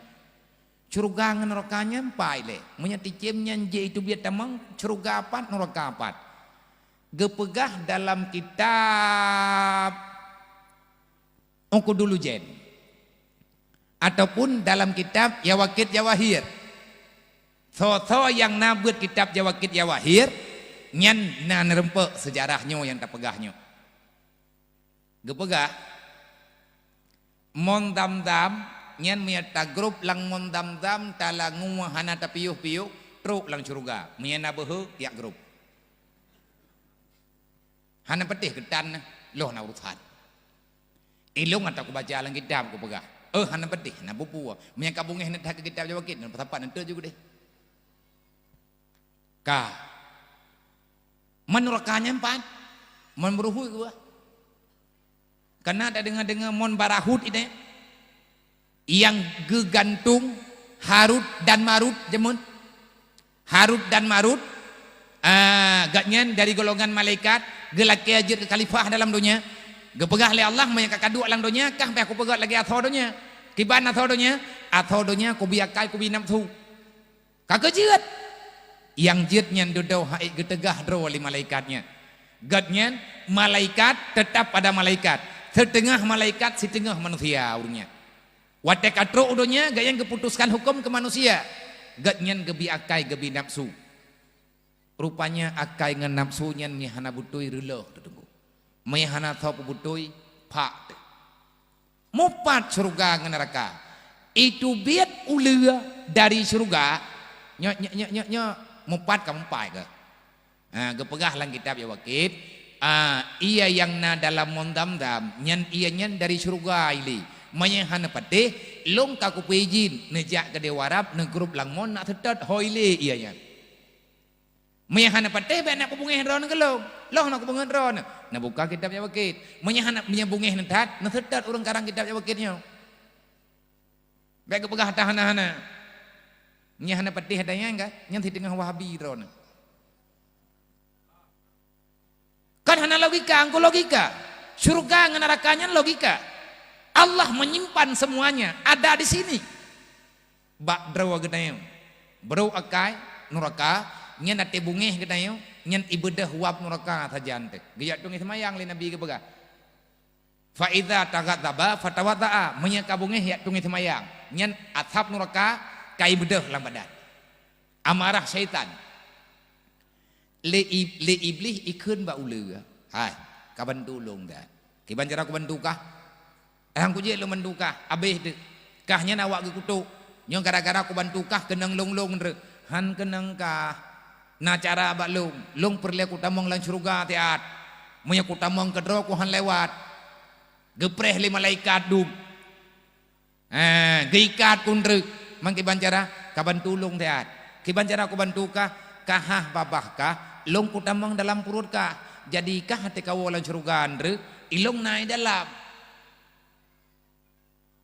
Syeuruga ngon nuraka nyan pat ilée? Meunyoe ticém nyan jih itu biet tamong, syeuruga pat, nuraka pat? Geupeugah dalam kitab Uqudul Lujain ataupun dalam kitab Yawaqit Jawahir. Soe-soe nyang na beuet kitab Yawaqit Jawahir, nyan na neureumpok seujarah nyoe nyang tapeugah nyoe. Geupeugah, mon Zamzam nyan meunyoe tagrôp lam mon Zamzam talangue hana tapiôh-piôh, trok lam syeuruga. Meunyoe na beuhe, jak grôp. Hana patéh keutan na, lôn na urosan. Ilôn ata kubaca lam kitab kupeugah, "Eh, hana patéh, hana peue-peue. Meunyoe ka beungéh na that keu kitab Yawaqit, na peusapat na teujeuet deh." Ka. Meunuraka nyan pat, mon beuruhut geuh. Kana tadeungoe-deungoe mon barahut inong nyang geugantung Harut dan Marut jameun. Harut dan Marut, ah, gobnyan dari golongan malaikat, geulakée jeuet keu khalifah dalam donya. Geupeugah lé Allah, "Meunyoe ka kaduek lam donya, kah payah kupeugét lagée asoe donya. Kiban asoe donya, asoe donya kubi akai, kubi nafsu." Ka keuh jeuet. Nyang jeuet nyan dudoe han ék geuteugah droe lé malaikat nyan. Gobnyan malaikat tetap pada malaikat, siteungoh malaikat, siteungoh manusia ureuëng nyan. Watée ka trok u donya, gobnyan geuputuskan huköm keu manusia, gobnyan geubi akai, geubi nafsu. Rupanya akai ngon nafsu nyan meunyoe hana beutôi reuloh teuh Teungku. Meunyoe hana soe peubeutôi, phak teuh. Mupat syeuruga ngon neuraka. Itu biet uleue dari syeuruga. Nyoe, nyoe, nyoe, nyoe, nyoe, mupat ka mupat keuh. Ha, geupeugah lam kitab Yawaqit, ah, ié nyang na dalam mon Zamzam, nyan ié nyan dari syeuruga ilée. Meunyoe hana patéh, lôn ka kupeujin neujak keudéh u Arab, neugrôp lam mon na seutôt ho ilée ié nyan. Meunyoe hana patéh, bék na kubeungéh droeneuh keu lôn. Lôn na kubeungéh droeneuh. Neubuka kitab Yawaqit. Meunyoe hana, meunyoe beungéh na that, neuseutôt ureuëng karang kitab Yawaqit nyoe. Bék geupeugah hana-hana. Nyan hana patéh ata nyan ka, nyan siteungoh Wahabi droeneuh. Kan hana logika, angku logika. Syurga ngon neuraka nyan logika. Allah menyimpan semuanya, ada di sini. Bak droe geutanyoe. Brôk akai, nuraka, nyan até beungéh geutanyoe, nyan ibeudôh wab nuraka sajan teuh. Geujak tueng seumayang lé Nabi geupeugah. Fa iza taghadzaba fatawadha'a, meunyoe ka beungéh jak tueng seumayang, nyan asab nuraka ka ibeudôh lam badan. Amarah syaitan. Lé i-, lé Iblih ikheun bak uleue, "Hai, ka bantu lôn dak? Kiban cara kubantu kah? Nyang kujeuet lôn bantu kah, abéh teuh. Kah nyan awak geukutok. Nyoe gara-gara kubantu kah keunong lôn-lôn treuk." "Han keunong kah. Na cara bak lôn. Lôn peureulée kutamong lam syeuruga siat. Meunyoe kutamong keudroe ku han lewat." Geupreh lé malaikat dum. Ha, geuikat keu treuk. "Man kiban cara, ka bantu lôn siat. Kiban cara kubantu kah, ka hah babah kah, lôn kutamong dalam pruet kah. Jadi kah até kawoe lam syeuruga treuk, ilôn na i dalam."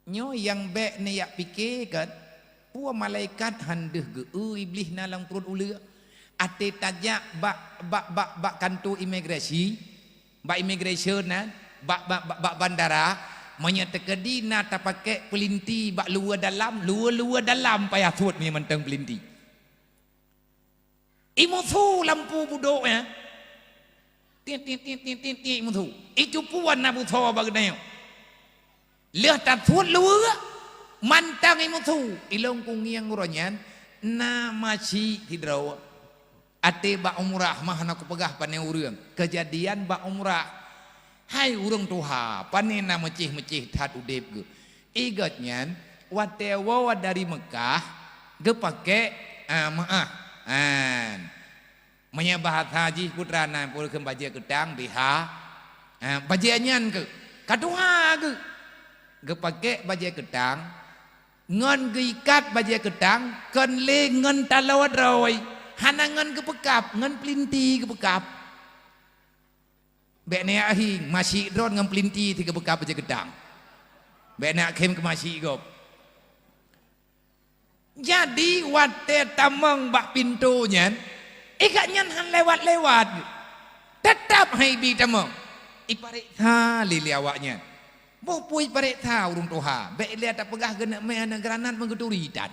Nyoe nyang bék neujak pike kan, peue malaikat han deuh geu-eu Iblih na lam pruet uleue. Até tajak bak, bak, bak, bak kanto imigrasi, bak immigration nyan, bak, bak, bak, bak bandara, meunyoe teukeudi na tapakék peulinti bak luwa dalam, luwa-luwa dalam payah suet meunyoe mantong peulinti. Imusu lampu budok nyan. Tiet, tiet, tiet, tiet, tiet, tiet, imusu. Icupuan na busoe bak geutanyoe. Lheueh tasuet luwa, mantong imusu. Ilôn kungieng uroe nyan, na masyik sidroe. Até bak umrah mah hana kupeugah pane ureuëng. Keujadian bak umrah. Hai ureuëng tuha, pane na meucéh-meucéh that udeb geuh. I gobnyan, watée woe dari Meukah, geupakék, ah, meuáh. An. Meunyoe bahasa jih putra na peureukheun bajée keutang, biha. Ha, bajée nyan keuh ka tuha geuh. Geupakék bajée keutang, ngon geuikat bajée keutang, kon lé ngon taloe droe, hana ngon geupeukab, ngon peulinti geupeukab. Bék neujak hieng, masyik droe ngon peulinti sigeubeuka bajée geutang. Bék neujak khém keu masyik gob. Jadi, watée tamong bak pintoe nyan, eh, gobnyan han lewat-lewat. Teutap han ibi tamong. Ipareksa lé, lé awaknyan. Boh peue ipareksa ureuëng tuha. Bék lé tapeugah geuneuk mé aneuk granat meugeuturi tan.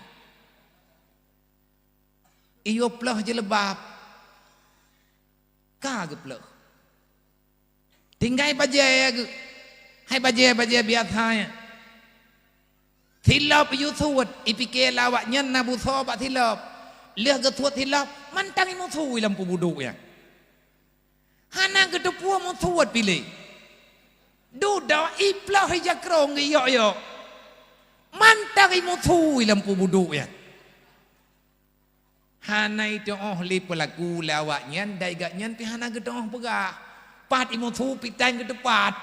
Iyue ploh jilbab. Ka geupleuh. Tinggai bajée geuh. Hai bajée-bajée biasa nyan. Silop iyue suet, ipike lé awaknyan na busoe bak silop. Lheueh geusuet silop, mantong imusu lam peubudok nyan. Hana geuteupeue musuet piléh. Dudoe iploh ija krong geuyok-yok. Mantong imusu lam peubudok nyan. Hana iteu'oh lé peulaku lé awaknyan, dai gobnyan pih hana geuteu'oh peugah. Pat imusu pih tan geuteupat.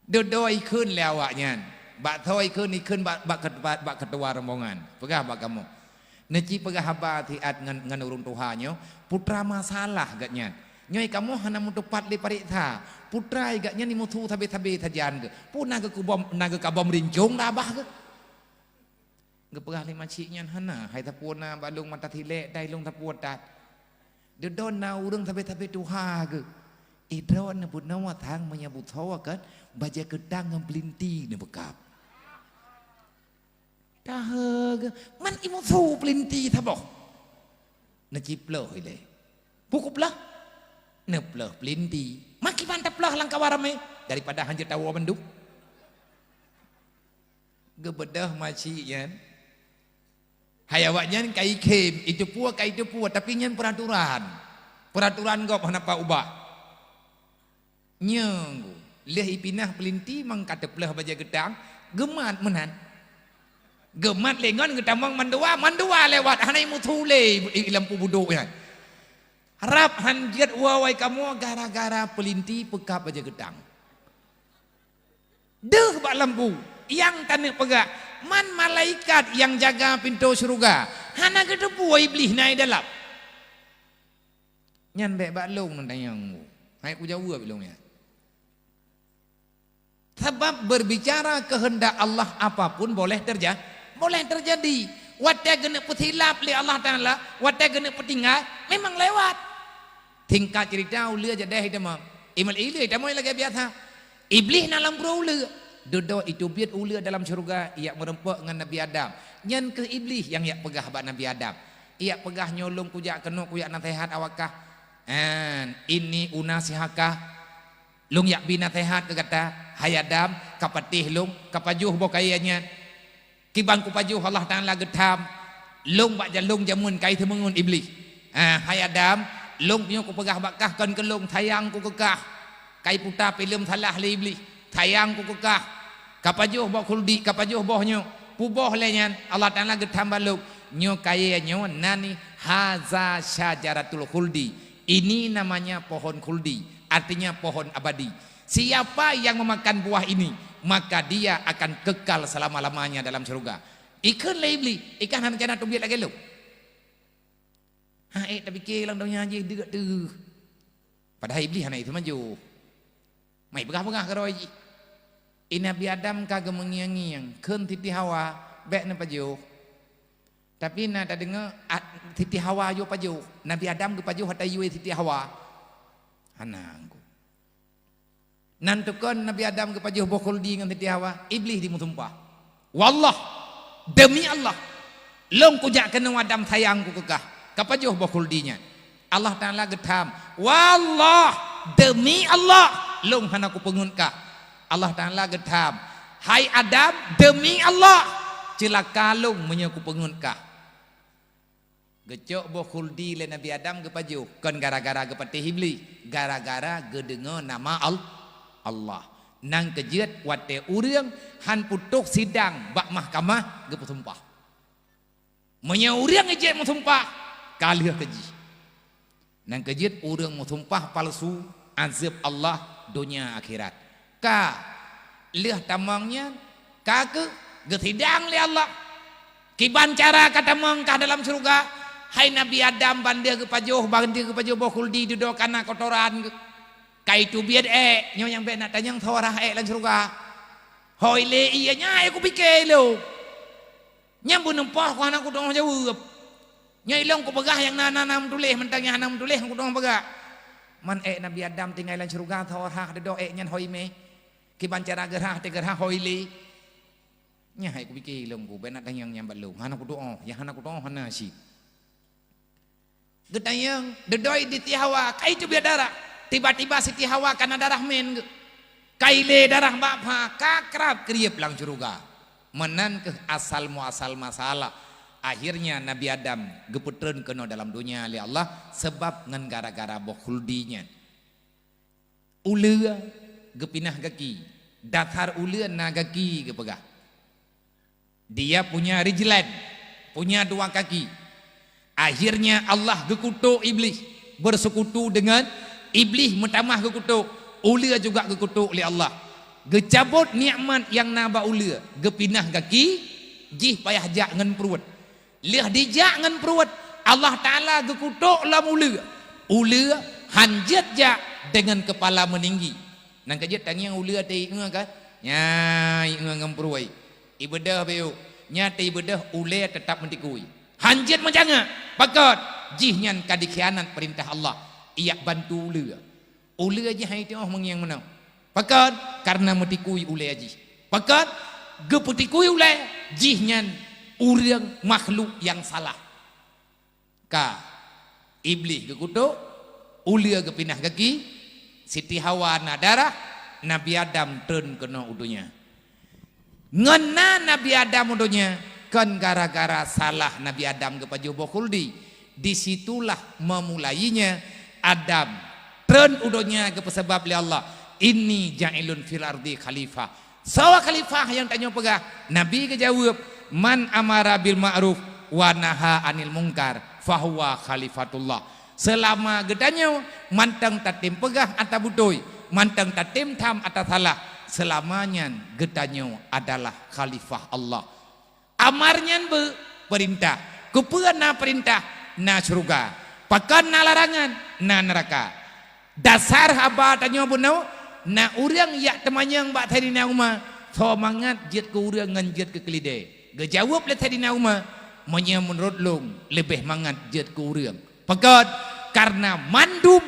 Dudoe ikheun lé awaknyan. Bak soe ikheun, ikheun bak, bak, bak, bak keutua rombongan. Peugah bak kamoe. Neuci peugah haba siat ngon, ngon ureuëng tuha nyoe, putra masalah gobnyan. Nyoe kamoe hana meuteupat lé pareksa. Putra gobnyan imusu sabe-sabe sajan geuh. Peue na geukubom, na geukabom rincong lam babah geuh. Geupeugah lé masyik nyan, "Hana, hai sapeue na bak lôn mata silek, dai lôn sapeue that." Dudoe na ureuëng sabe-sabe tuha geuh. Idroe neubunoe sang meunyoe busoe kan, bajée keutang ngon peulinti neubeukab. Tahe geuh, man imusu peulinti saboh. Neuciploh ilée. Peue kuploh? Neuploh peulinti. Makiban taploh lam kawan ramé daripada hanjeuet tawoe bandum. Geubeudôh masyik nyan. Hai awaknyan ka ikhém, iteupeue ka iteupeue, tapi nyan peuraturan. Peuraturan gob hana pat ubah. Nyoe, lheueh ipinah peulinti mang ka teupleuh bajée geutang, geumat meunan. Geumat lé ngon geutamong mandua, mandua lewat, hana imusu lé i, i lam peubudok nyan. Rab han jeuet woe wai kamoe gara-gara peulinti peukab bajée geutang. Deuh bak lampu, nyang taneuk peugah, man malaikat nyang jaga pintoe syeuruga, hana geuteupeue Iblih na i dalam. Nyan bék bak lôn neutanyong, hai kujaweueb lôn nyan. Sabab berbicara kehendak Allah apapun boleh terja-, boleh terjadi. Watée geuneuk peusilap lé Allah Taala, watée geuneuk peutinggai, memang lewat. Singkat cerita, uleue jadeh itamong. Imal ileue itamong lagée biasa. Iblih na lam uroe uleue. Dudoe iteubiet uleue dalam syeuruga, ijak meurumpok ngon Nabi Adam. Nyan kheueh Iblih nyang jak peugah bak Nabi Adam. Ijak peugah nyoe lôn kujak keunoe kujak naseuhat awakah. An, inni unasihaka. Lôn jak bi naseuhat keu gata, hai Adam, ka patéh lôn, ka pajoh boh kayée nyan. Kiban kupajoh Allah Taala geutham, lôn bak jalông jameun kai teumeungon Iblih. Ah, hai Adam, lôn nyoe kupeugah bak kah kon keu lôn, sayang ku keu kah. Kai puta filem salah lé Iblih, sayang ku keu kah. Ka pajoh boh khuldi, ka pajoh boh nyoe. Puboh lé nyan, Allah Taala geutham bak lôn. Nyoe kayée nyoe nan ni haza syajaratul khuldi. Ini namanya pohon khuldi, artinya pohon abadi. Siapa yang memakan buah ini, maka dia akan kekal selama-lamanya dalam syurga. Ikheun lé Iblih, ikah hana rencana teubiet lagée lôn. Ha, ék tapike lam donya jih deuk teuh. Padahai Iblih hana itu maju. Mai peugah-peugah keudroe jih. I Nabi Adam ka geumeungieng-ngieng, kheun Siti Hawa, bék neupajoh. Tapi na tadeungoe, at-, Siti Hawa yoh pajoh. Nabi Adam geupajoh ata yue Siti Hawa. Hana angku. Nan tukon Nabi Adam geupajoh boh khuldi ngon Siti Hawa, Iblih dimeusumpah. Wallah, demi Allah, lôn kujak keunoe Adam sayang ku keu kah, ka pajoh boh khuldi nyan. Allah Taala geutham, wallah, demi Allah, lôn hana kupeungeut kah. Allah Taala geutham, hai Adam, demi Allah, ceulaka lôn meunyoe kupeungeut kah. Geucok boh khuldi lé Nabi Adam geupajoh, kon gara-gara geupatéh Iblih, gara-gara geudeungoe nama Al-, Allah. Nang keujeuet watée ureuëng han putôh sidang bak mahkamah geupeusumpah. Meunyoe ureuëng ijak meusumpah, ka lheueh keu jih. Nyang keujeuet ureuëng meusumpah palsu, azeueb Allah donya akhirat. Ka lheueh tamong nyan, ka keuh geusidang lé Allah. Kiban cara ka tamong kah dalam syeuruga? Hai Nabi Adam, ban deuh geupajoh, ban deuh geupajoh boh khuldi dudoe kana kotoran geuh. Ka iteubiet ék, nyoe nyang bék na tanyong soe rhah ék lam syeuruga. Hôi lé, iya nyan ék kupike lom. Nyang beuneumpah ku hana kutuoh jaweueb. Nyoe ilong kupeugah nyang na, na, na meutuléh, mantong nyang hana meutuléh kutuoh peugah. Man ék Nabi Adam tinggai lam syeuruga, soe rhah dudoe ék nyan hôi mé. Kiban cara geurhah, teugeurhah hôi lé. Nyan hai kupike ilong ku, bék na tanyong nyang bak lôn. Hana kutuoh, nyang hana kutuoh hana cit. Geutanyong, dudoe di Siti Hawa, ka iteubiet darah. Tiba-tiba Siti Hawa kana darah mén geuh. Ka ilé darah bak pha, ka krab krieb lam syeuruga. Meunan keuh asal muasal masalah. Akhirnya Nabi Adam geupeutreun keunoe dalam donya lé Allah sabab ngon gara-gara boh khuldi nyan. Uleue geupinah gaki. Dasar uleue na gaki geupeugah. Dia punya rijlan, punya dua kaki. Akhirnya Allah geukutok Iblih, bersekutu dengan Iblih, meutamah geukutok, uleue juga geukutok lé Allah. Geucabot nikmat nyang na bak uleue, geupinah gaki, jih payah jak ngon pruet. Lheueh dijak ngon pruet, Allah Taala geukutok lom uleue. Uleue han jeuet jak deungon keupala meuninggi. Nyang keujeuet tangieng uleue teuingat kan? Nyan ingat ngon pruet. Ibeudôh bacut. Nyan teuibeudôh ulée teutap meutikui. Han jeuet meucangak. Pakon? Jih nyan ka dikhianat peurintah Allah. Ijak bantu uleue. Uleue jih hai teuoh meungieng meunoe. Pakon? Kareuna meutikui ulée jih. Pakon? Geupeutikui ulée jih nyan ureuëng makhluk nyang salah. Ka Iblih geukutok, uleue geupinah gaki, Siti Hawa na darah, Nabi Adam treun keunoe u donya. Ngon na Nabi Adam u donya, kon gara-gara salah Nabi Adam geupajoh boh khuldi. Di situlah memulainya Adam treun u donya geupeuseubab lé Allah, "Inni ja'ilun fil ardi khalifah." Soe khalifah nyang tanyoe peugah? Nabi geujaweueb, "Man amara bil ma'ruf wa naha anil mungkar, fahuwa khalifatullah." Seulama geutanyoe mantong tatem peugah ata beutôi, mantong tatem tham ata salah, seulama nyan geutanyoe adalah khalifah Allah. Amar nyan beu, peurintah. Keupeue na peurintah? Na syeuruga. Pakon na larangan? Na neuraka. Dasar haba tanyoe bunoe, na ureuëng jak teumanyong bak Saidina Umar, "Soe mangat jeuet keu ureuëng ngon jeuet keu keuleudée?" Geujaweueb lé Saidina Umar, "Meunyoe meunurot lôn, leubeh mangat jeuet keu ureuëng." Pakon? Kareuna mandum,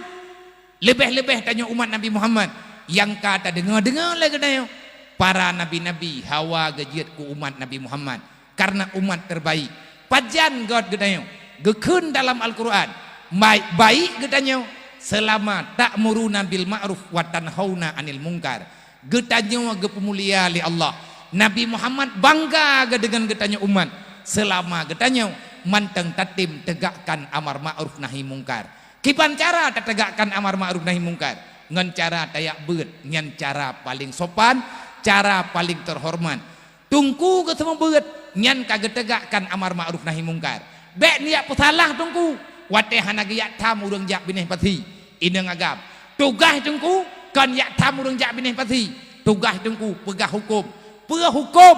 leubeh-leubeh tanyoe umat Nabi Muhammad, nyang ka tadeungoe-deungoe lé geutanyoe, para nabi-nabi hawa geujeuet keu umat Nabi Muhammad. Kareuna umat terbaik. Pajan göt geutanyoe? Geukheun dalam Al-Qur'an, baik-baik geutanyoe seulama ta'muruna bil ma'ruf wa tanhauna 'anil munkar. Geutanyoe geupeumulia lé Allah. Nabi Muhammad bangga geudeungon geutanyoe umat seulama geutanyoe mantong tatem teugakkan amar ma'ruf nahi mungkar. Kiban cara tateugakkan amar ma'ruf nahi mungkar? Ngon cara tajak beuet, nyan cara paleng sopan, cara paleng teuhoreumat. Teungku geuseumeubeuet, nyan ka geuteugakkan amar ma'ruf nahi mungkar. Bék neujak peusalah teungku, watée hana geujak tham ureuëng jak binéh pasi, inong agam. Tugaih teungku kon jak tham ureuëng jak binéh pasi. Tugaih teungku peugah huköm. Peue huköm?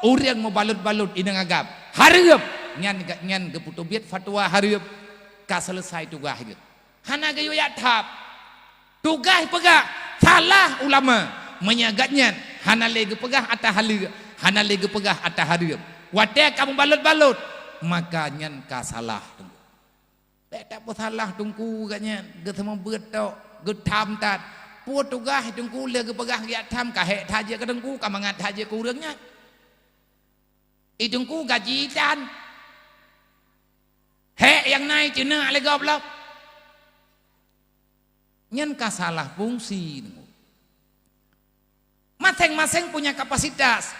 Ureuëng meubalot-balot inong agam hareuem, nyan gobnyan geupeuteubiet fatwa hareuem, ka seuleusai tugaih geuh. Hana geuyue jak tham. Tugaih peugah salah ulama, meunyoe gobnyan hana lé geupeugah ata haleue, hana lé geupeugah ata hareuem. Watée ka meubalot-balot, maka nyan ka salah teungku. Bék tapeusalah teungku gobnyan, geuseumeubeuet tok, geutham that. Peue tugaih teungku lé geupeugah geujak tham, ka hék that jeuet keu teungku, ka mangat that jeuet keu ureuëng nyan. I teungku gaji tan. Hék nyang na i ceuneuk lé gob lom. Nyan ka salah fungsi teungku. Maséng-maséng punya kapasitas.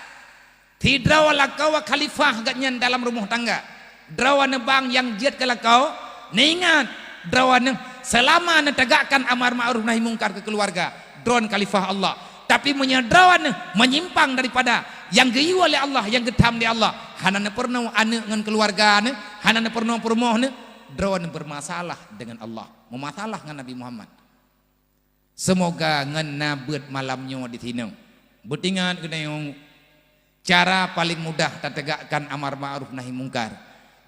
Sidroe lakoe khalifah gobnyan dalam rumoh tangga. Droeneuh bang nyang jeuet keu lakoe, neuingat, droeneuh seulama neutegakkan amar ma'ruf nahi mungkar keu keuluwarga, droeneuh khalifah Allah. Tapi meunyoe droeneuh meunyimpang daripada nyang geuyue lé Allah, nyang geutham lé Allah, hana neupeurunoe aneuëk ngon keuluwarga neuh, hana neupeurunoe peurumoh neuh, droeneuh bermasalah dengan Allah, meumasalah ngon Nabi Muhammad. Seumoga ngon na beuet malam nyoe disinoe, beutingat keunoe cara paleng mudah tateugakkan amar ma'ruf nahi mungkar,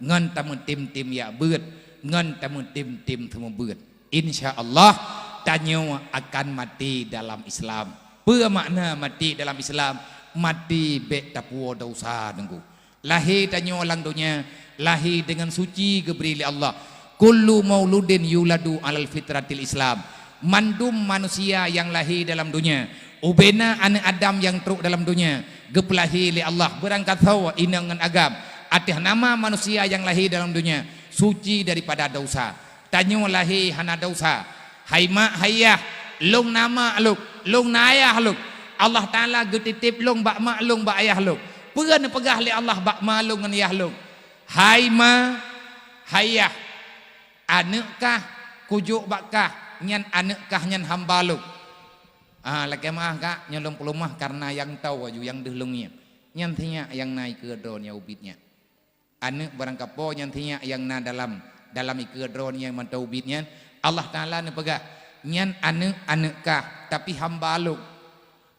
ngon tameutem-tem jak beuet, ngon tameutem-tem seumeubeuet. Insya Allah, tanyoe akan maté dalam Islam. Peue makna maté dalam Islam? Maté bék tapuwoe desya, Teungku. Lahé tanyoe lam donya, lahé deungon suci geubri lé Allah. "Kullu mauludin yuladu alal fitratil Islam." Mandum manusia nyang lahé dalam donya, ubena aneuëk Adam nyang trok dalam donya, geupeulahé lé Allah beurangkasoe inong ngon agam, ateueh nama manusia nyang lahé dalam donya suci daripada desya. Tanyoe lahé hana desya. Hai mak, hai yah, lôn na mak lôn, lôn na ayah lôn. Allah Taala geutitép lôn bak mak lôn, bak ayah lôn. Peue neupeugah lé Allah bak ma lôn ngon yah lôn? "Hai ma, hai yah, aneuëk kah kujok bak kah, nyan aneuëk kah nyan hamba lôn." Ah, lakée meuáh, Kak, nyoe lôn peuleumah kareuna nyang toe aju nyang deuh lôn ngieng. Nyan sinyak nyang na ikeue droeneuh ubit nyan. Aneuëk barangkapeue nyan sinyak nyang na dalam, dalam ikeue droeneuh nyang mantong ubit nyan, Allah Taala neupeugah, "Nyan aneuëk, aneuëk kah, tapi hamba lôn.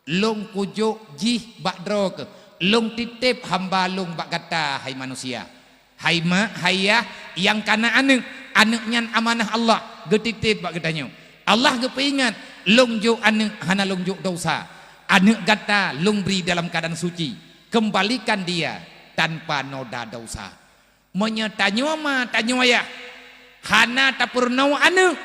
Lôn kujok jih bak droe keuh, lôn titép hamba lôn bak gata, hai manusia." Hai mak, hai yah, nyang kana aneuëk, aneuëk nyan amanah Allah geutitép bak geutanyoe. Allah geupeuingat, "Lôn jok aneuëk hana lôn jok desya. Aneuëk gata lôn bri dalam keuadaan suci. Kembalikan dia tanpa noda desya." Meunyoe tanyoe ma, tanyoe yah, hana tapeurunoe aneuëk,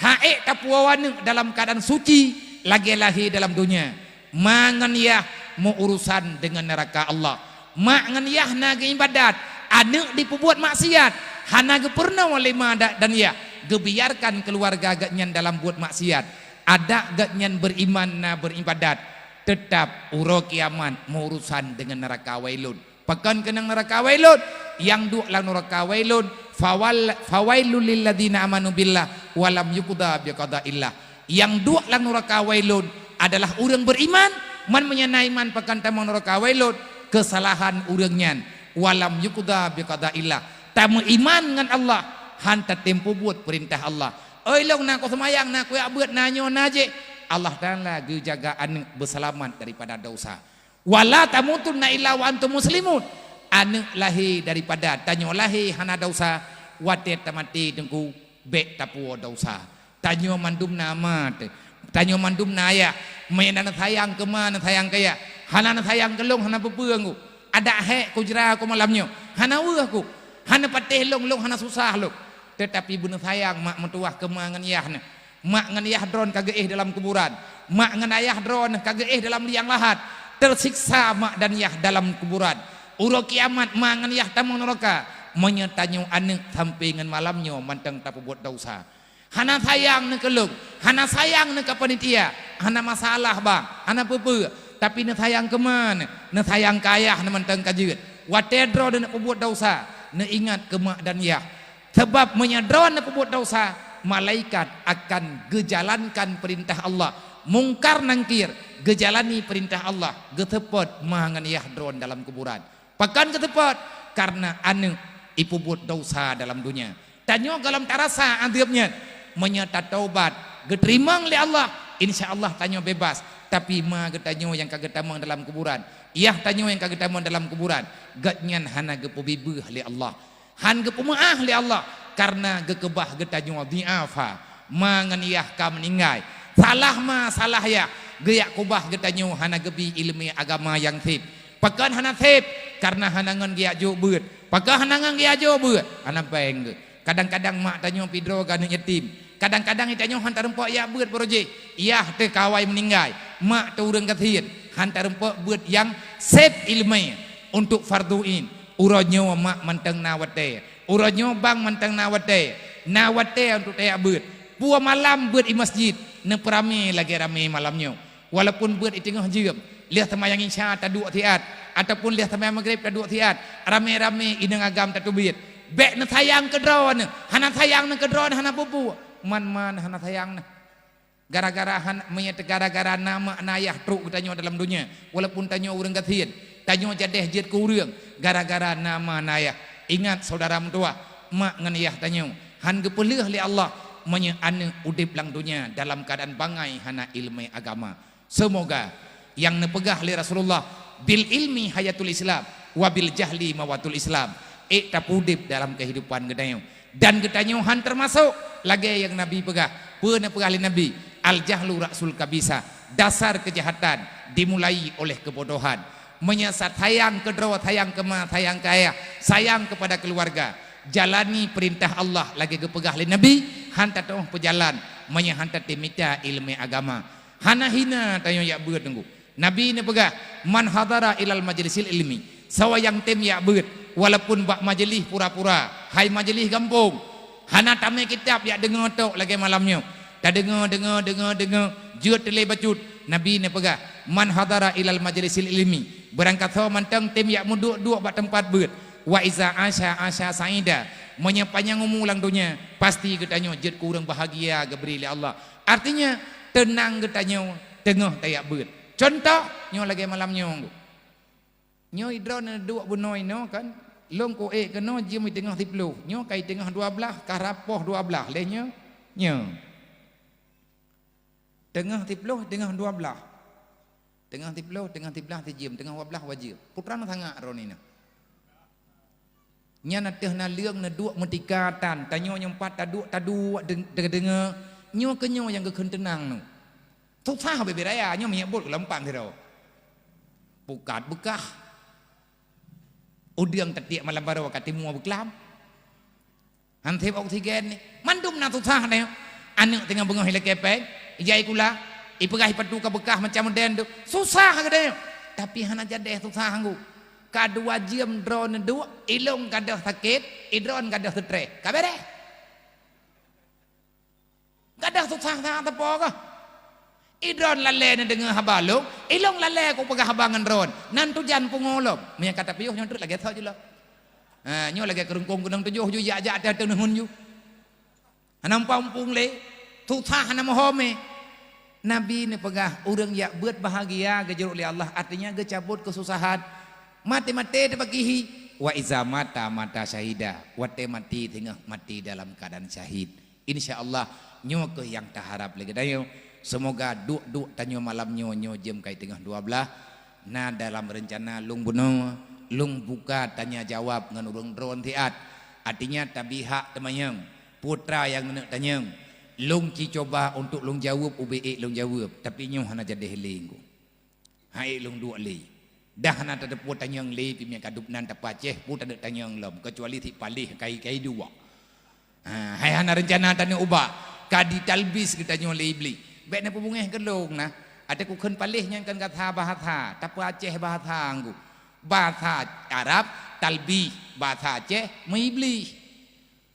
han ék tapuwoe aneuëk dalam keuadaan suci lagée lahé dalam donya, ma ngon yah meuurusan deungon neuraka Allah. Mak ngon yah na geuibadat, aneuëk dipeubuet maksiat, hana geupeurunoe lé ma da-, dan yah, geubiarkan keuluwarga geuhnyan dalam buet maksiat. Adak geuhnyan beuriman na beuribadat, teutab uroe kiamat meuurusan deungon neuraka wailun. Pakon keunong neuraka wailun? Nyang duek lam neuraka wailun, fawal-, fawailul lilladzina amanu billah wa lam yuqda biqadaillah. Nyang duek lam neuraka wailun adalah ureuëng beuriman, man meunyo na iman pakon tamong neuraka wailun, keusalahan ureuëng nyan, wa lam yuqda biqadaillah. Tameuiman ngon Allah, han tatem peubuet peurintah Allah. Oi lôn, na kuseumayang, na kujak beuet, na nyoe, na jéh. Allah Taala geujaga aneuëk beuseulamat daripada desya. "Wa la tamutunna illa wa antum muslimun." Aneuëk lahé daripada tanyoe lahé hana desya, watée tamaté Teungku bék tapuwoe desya. Tanyoe mandum na ma teuh, tanyoe mandum na ayah. Meunyo na neusayang keu ma, neusayang keu yah, hana neusayang keu lôn, hana peue-peue Teungku. Adak hék kujra ku malam nyoe, hana weueh ku, hana patéh lôn, lôn hana susah lôn. Teutapi beuneusayang mak meutuwah keu ma ngon yah neuh. Mak ngon yah droeneuh ka geuéh dalam kuburan. Mak ngon ayah droeneuh ka geuéh dalam liang lahat. Teusiksa mak dan yah dalam kuburan. Uroe kiamat mak ngon yah tamong neuraka. Meunyoe tanyoe aneuëk sampoe ngon malam nyoe mantong tapeubuet desya. Hana sayang neuh keu lôn, hana sayang neuh keu panitia, hana masalah bang, hana peue-peue. Tapi neusayang keu ma neuh, neusayang keu ayah neuh mantong ka jeuet. Watée droeneuh neupeubuet desya, neuingat keu mak dan yah. Sabab meunyoe droeneuh peubuet desya, malaikat akan geujalankan peurintah Allah. Mungkar Nangkir geujalani peurintah Allah, geuseupôt ma ngon yah droeneuh dalam kuburan. Pakon geuseupôt? Kareuna aneuëk ipeubuet desya dalam donya. Tanyoe gohlom tarasa azeub nyan. Meunyoe tataubat, geuteurimong lé Allah, insya Allah tanyoe bebas. Tapi ma geutanyoe nyang ka geutamong dalam kuburan, yah tanyoe nyang ka geutamong dalam kuburan, gobnyan hana geupeubeubaih lé Allah. Han geupeumeuáh lé Allah, kareuna geukeubah geutanyoe dhi'afa, ma ngon yah ka meuninggai. Salah ma, salah yah, geujak keubah geutanyoe hana geubi iéleumé agama nyang sép. Pakon hana sép? Kareuna hana ngon geujak jok beuet. Pakon hana ngon geujak jok beuet? Hana péng geuh. Kadang-kadang mak tanyoe pih droe keu aneuëk yatim. Kadang-kadang tanyoe han tarumpok jak beuet baroe jih. Yah teuh ka awai meuninggai, mak teuh ureuëng gasien, han tarumpok beuet nyang sép iéleumé untuk fardhu ain. Uroe nyoe mak mantong na watée, uroe nyoe bang mantong na watée, na watée untuk tajak beuet. Peue malam beuet i masjid neupeuramé lagée ramé malam nyoe. Walaupun beuet i teungoh jeuem, lheueh seumayang Isya taduek siat, ataupun lheueh seumayang Maghrib taduek siat, ramé-ramé inong agam tateubiet. Bék neusayang keu droeneuh, hana sayang neuh keu droeneuh hana peue-peue. Man-man hana sayang neuh. Gara-gara han-, meunyo teu gara-gara na mak na yah trok geutanyoe dalam donya, walaupun tanyoe ureuëng gasien, tanyoe jadeh jeuet keu ureuëng, gara-gara na ma na yah. Ingat, syedara meutuwah, Mak ngon yah tanyoe han geupeuleueh lé Allah meunyoe aneuëk udeb lam donya dalam keuadaan bangai hana iéleumé agama. Seumoga nyang neupeugah lé Rasulullah, "Bil ilmi hayatul Islam, wa bil jahli mawatul Islam." Ék tapeudeb dalam keuhidupan geutanyoe. Dan geutanyoe han teumasok lagée nyang Nabi peugah. Peue neupeugah lé Nabi? "Al jahlu ra'sul kabisa." Dasar keujahatan dimulai oleh keubodohan. Meunyoe sayang keu droe, sayang keu ma, sayang keu ayah, sayang keupada keuluwarga, jalani peurintah Allah lagée geupeugah lé Nabi, han tatu'oh peujalan meunyoe han tatem mita iéleumé agama. Hana hina tanyoe jak beuet teungku. Nabi neupeugah, "Man hadara ilal majlisil ilmi." Soe nyang tem jak beuet, walaupun bak majeulih pura-pura, hai majeulih gampông, hana tamé kitab jak deungoe tok lagée malam nyoe. Tadeungoe, deungoe, deungoe, deungoe, jeuet teuh lé bacut. Nabi neupeugah, "Man hadara ilal majlisil ilmi." Beurangkasoe mantong tem jak meuduek-duek bak teumpat beuet. "Wa iza asya, asya saida." Meunyoe panyang umu lam donya, pasti geutanyoe jeuet keu ureuëng bahagia geubri lé Allah. Artinya, teunang geutanyoe teungoh tajak beuet. Contoh, nyoe lagée malam nyoe. Nyoe droeneuh duek bunoe inoe kan, lôn ku ék keunoe jeuem i teungoh siploh. Nyoe ka i teungoh dua blaih, ka rab poh dua blaih lé nyoe. Nyoe. Teungoh siploh, teungoh dua blaih. Teungoh siploh, teungoh siblaih sijeuem, teungoh dua blaih wajeuem. Putra na sangat droeneuh. Nyan ateueh naleueng neuduek meutika tan, tanyoe nyang pat taduek-taduek deungoe, nyoe keu nyoe nyang geukheun teunang nyoe. Susah bebe raya nyoe minyeuk bot keu lampang sidroe. Pukat beukah. Udeueng tatiek malam baroe ka timu beuklam. Han sép oksigen ni. Mandum na susah nyoe. Aneuëk teungoh beungoh ilakée péng, ijai kula, ipeugah ipatu ka beukah macam modern tu. Susah geutanyoe. Tapi hana jadeh susah nggu. Ka dua jeuem droeneuh duek, ilong gadôh sakét, idroen gadôh seutreh. Ka bereh. Gadôh susah that teupeu kah? Idroen lalée neudeungoe haba lôn, ilong lalée kupeugah haba ngon droen. Nan tujan pungo lom. Meunyoe ka tapiôh nyoe treuk lagée soe jih lom. Ha, nyoe lagée keureungkong gunong tujoh ju jak-jak ateueh-ateueh neuhun ju. Hana muphom-phom lé, susah hana meuhom é. Nabi neupeugah, ureuëng jak beuet bahagia geujurok lé Allah, artinya geucabot keususahan. Maté-maté teupakihi, wa iza mata mata syahida, watée maté teungoh maté dalam keuadaan syahid. Insya Allah, nyoe kheueh nyang taharab lé geutanyoe. Seumoga duek-duek tanyoe malam nyoe, nyoe jeuem ka i teungoh dua blaih, na dalam reuncana lôn bunoe, lôn buka tanya jawab ngon ureuëng droen siat. Artinya tabi hak teumanyong, putra nyang neuneuk tanyong. Lôn ci cuba untuk lôn jaweueb ubé ék lôn jaweueb, tapi nyoe hana jadeh lé nggu. Hai lôn duek lé. Dah hana tateupeue tanyong lé, pih meukadup nan tapeue Aceh, peue taneuk tanyong lom, keucuali si paléh kai-kai dua. Ha, hai hana reuncana taneuk ubah, ka ditalbis geutanyoe lé Iblih. Bék na peubungéh keu lôn na. Até kukheun paléh nyan kan gata bahasa, tapeue Aceh bahasa nggu. Bahasa Arab talbih, bahasa Aceh meuiblih.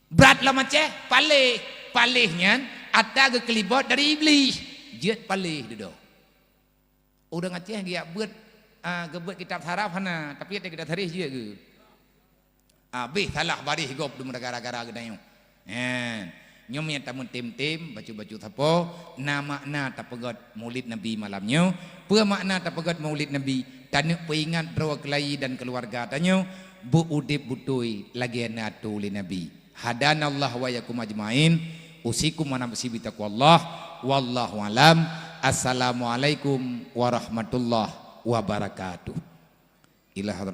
Brat lom Aceh paléh, paléh nyan ata geukeulibot dari Iblih. Jeuet paléh dudoe. Ureuëng Aceh geujak beuet, a, geubeuet kitab saraf hana, tapi até kitab sarih jeuet geuh. Abéh salah baréh gob dum gara-gara geutanyoe. Nyan, nyoe meunyoe tameutem-tem, bacut-bacut sapo, na makna tapeugét Maulid Nabi malam nyoe. Peue makna tapeugét Maulid Nabi? Taneuk peuingat droe keulayi dan keuluwarga tanyoe beu udeb beutôi lagée na atô lé Nabi. Hadanallahu wa iyyakum ajmain. Usikum wa nafsi bitaqwallah. Wallahu alam. Assalamualaikum warahmatullahi wabarakatuh. Ila hadratin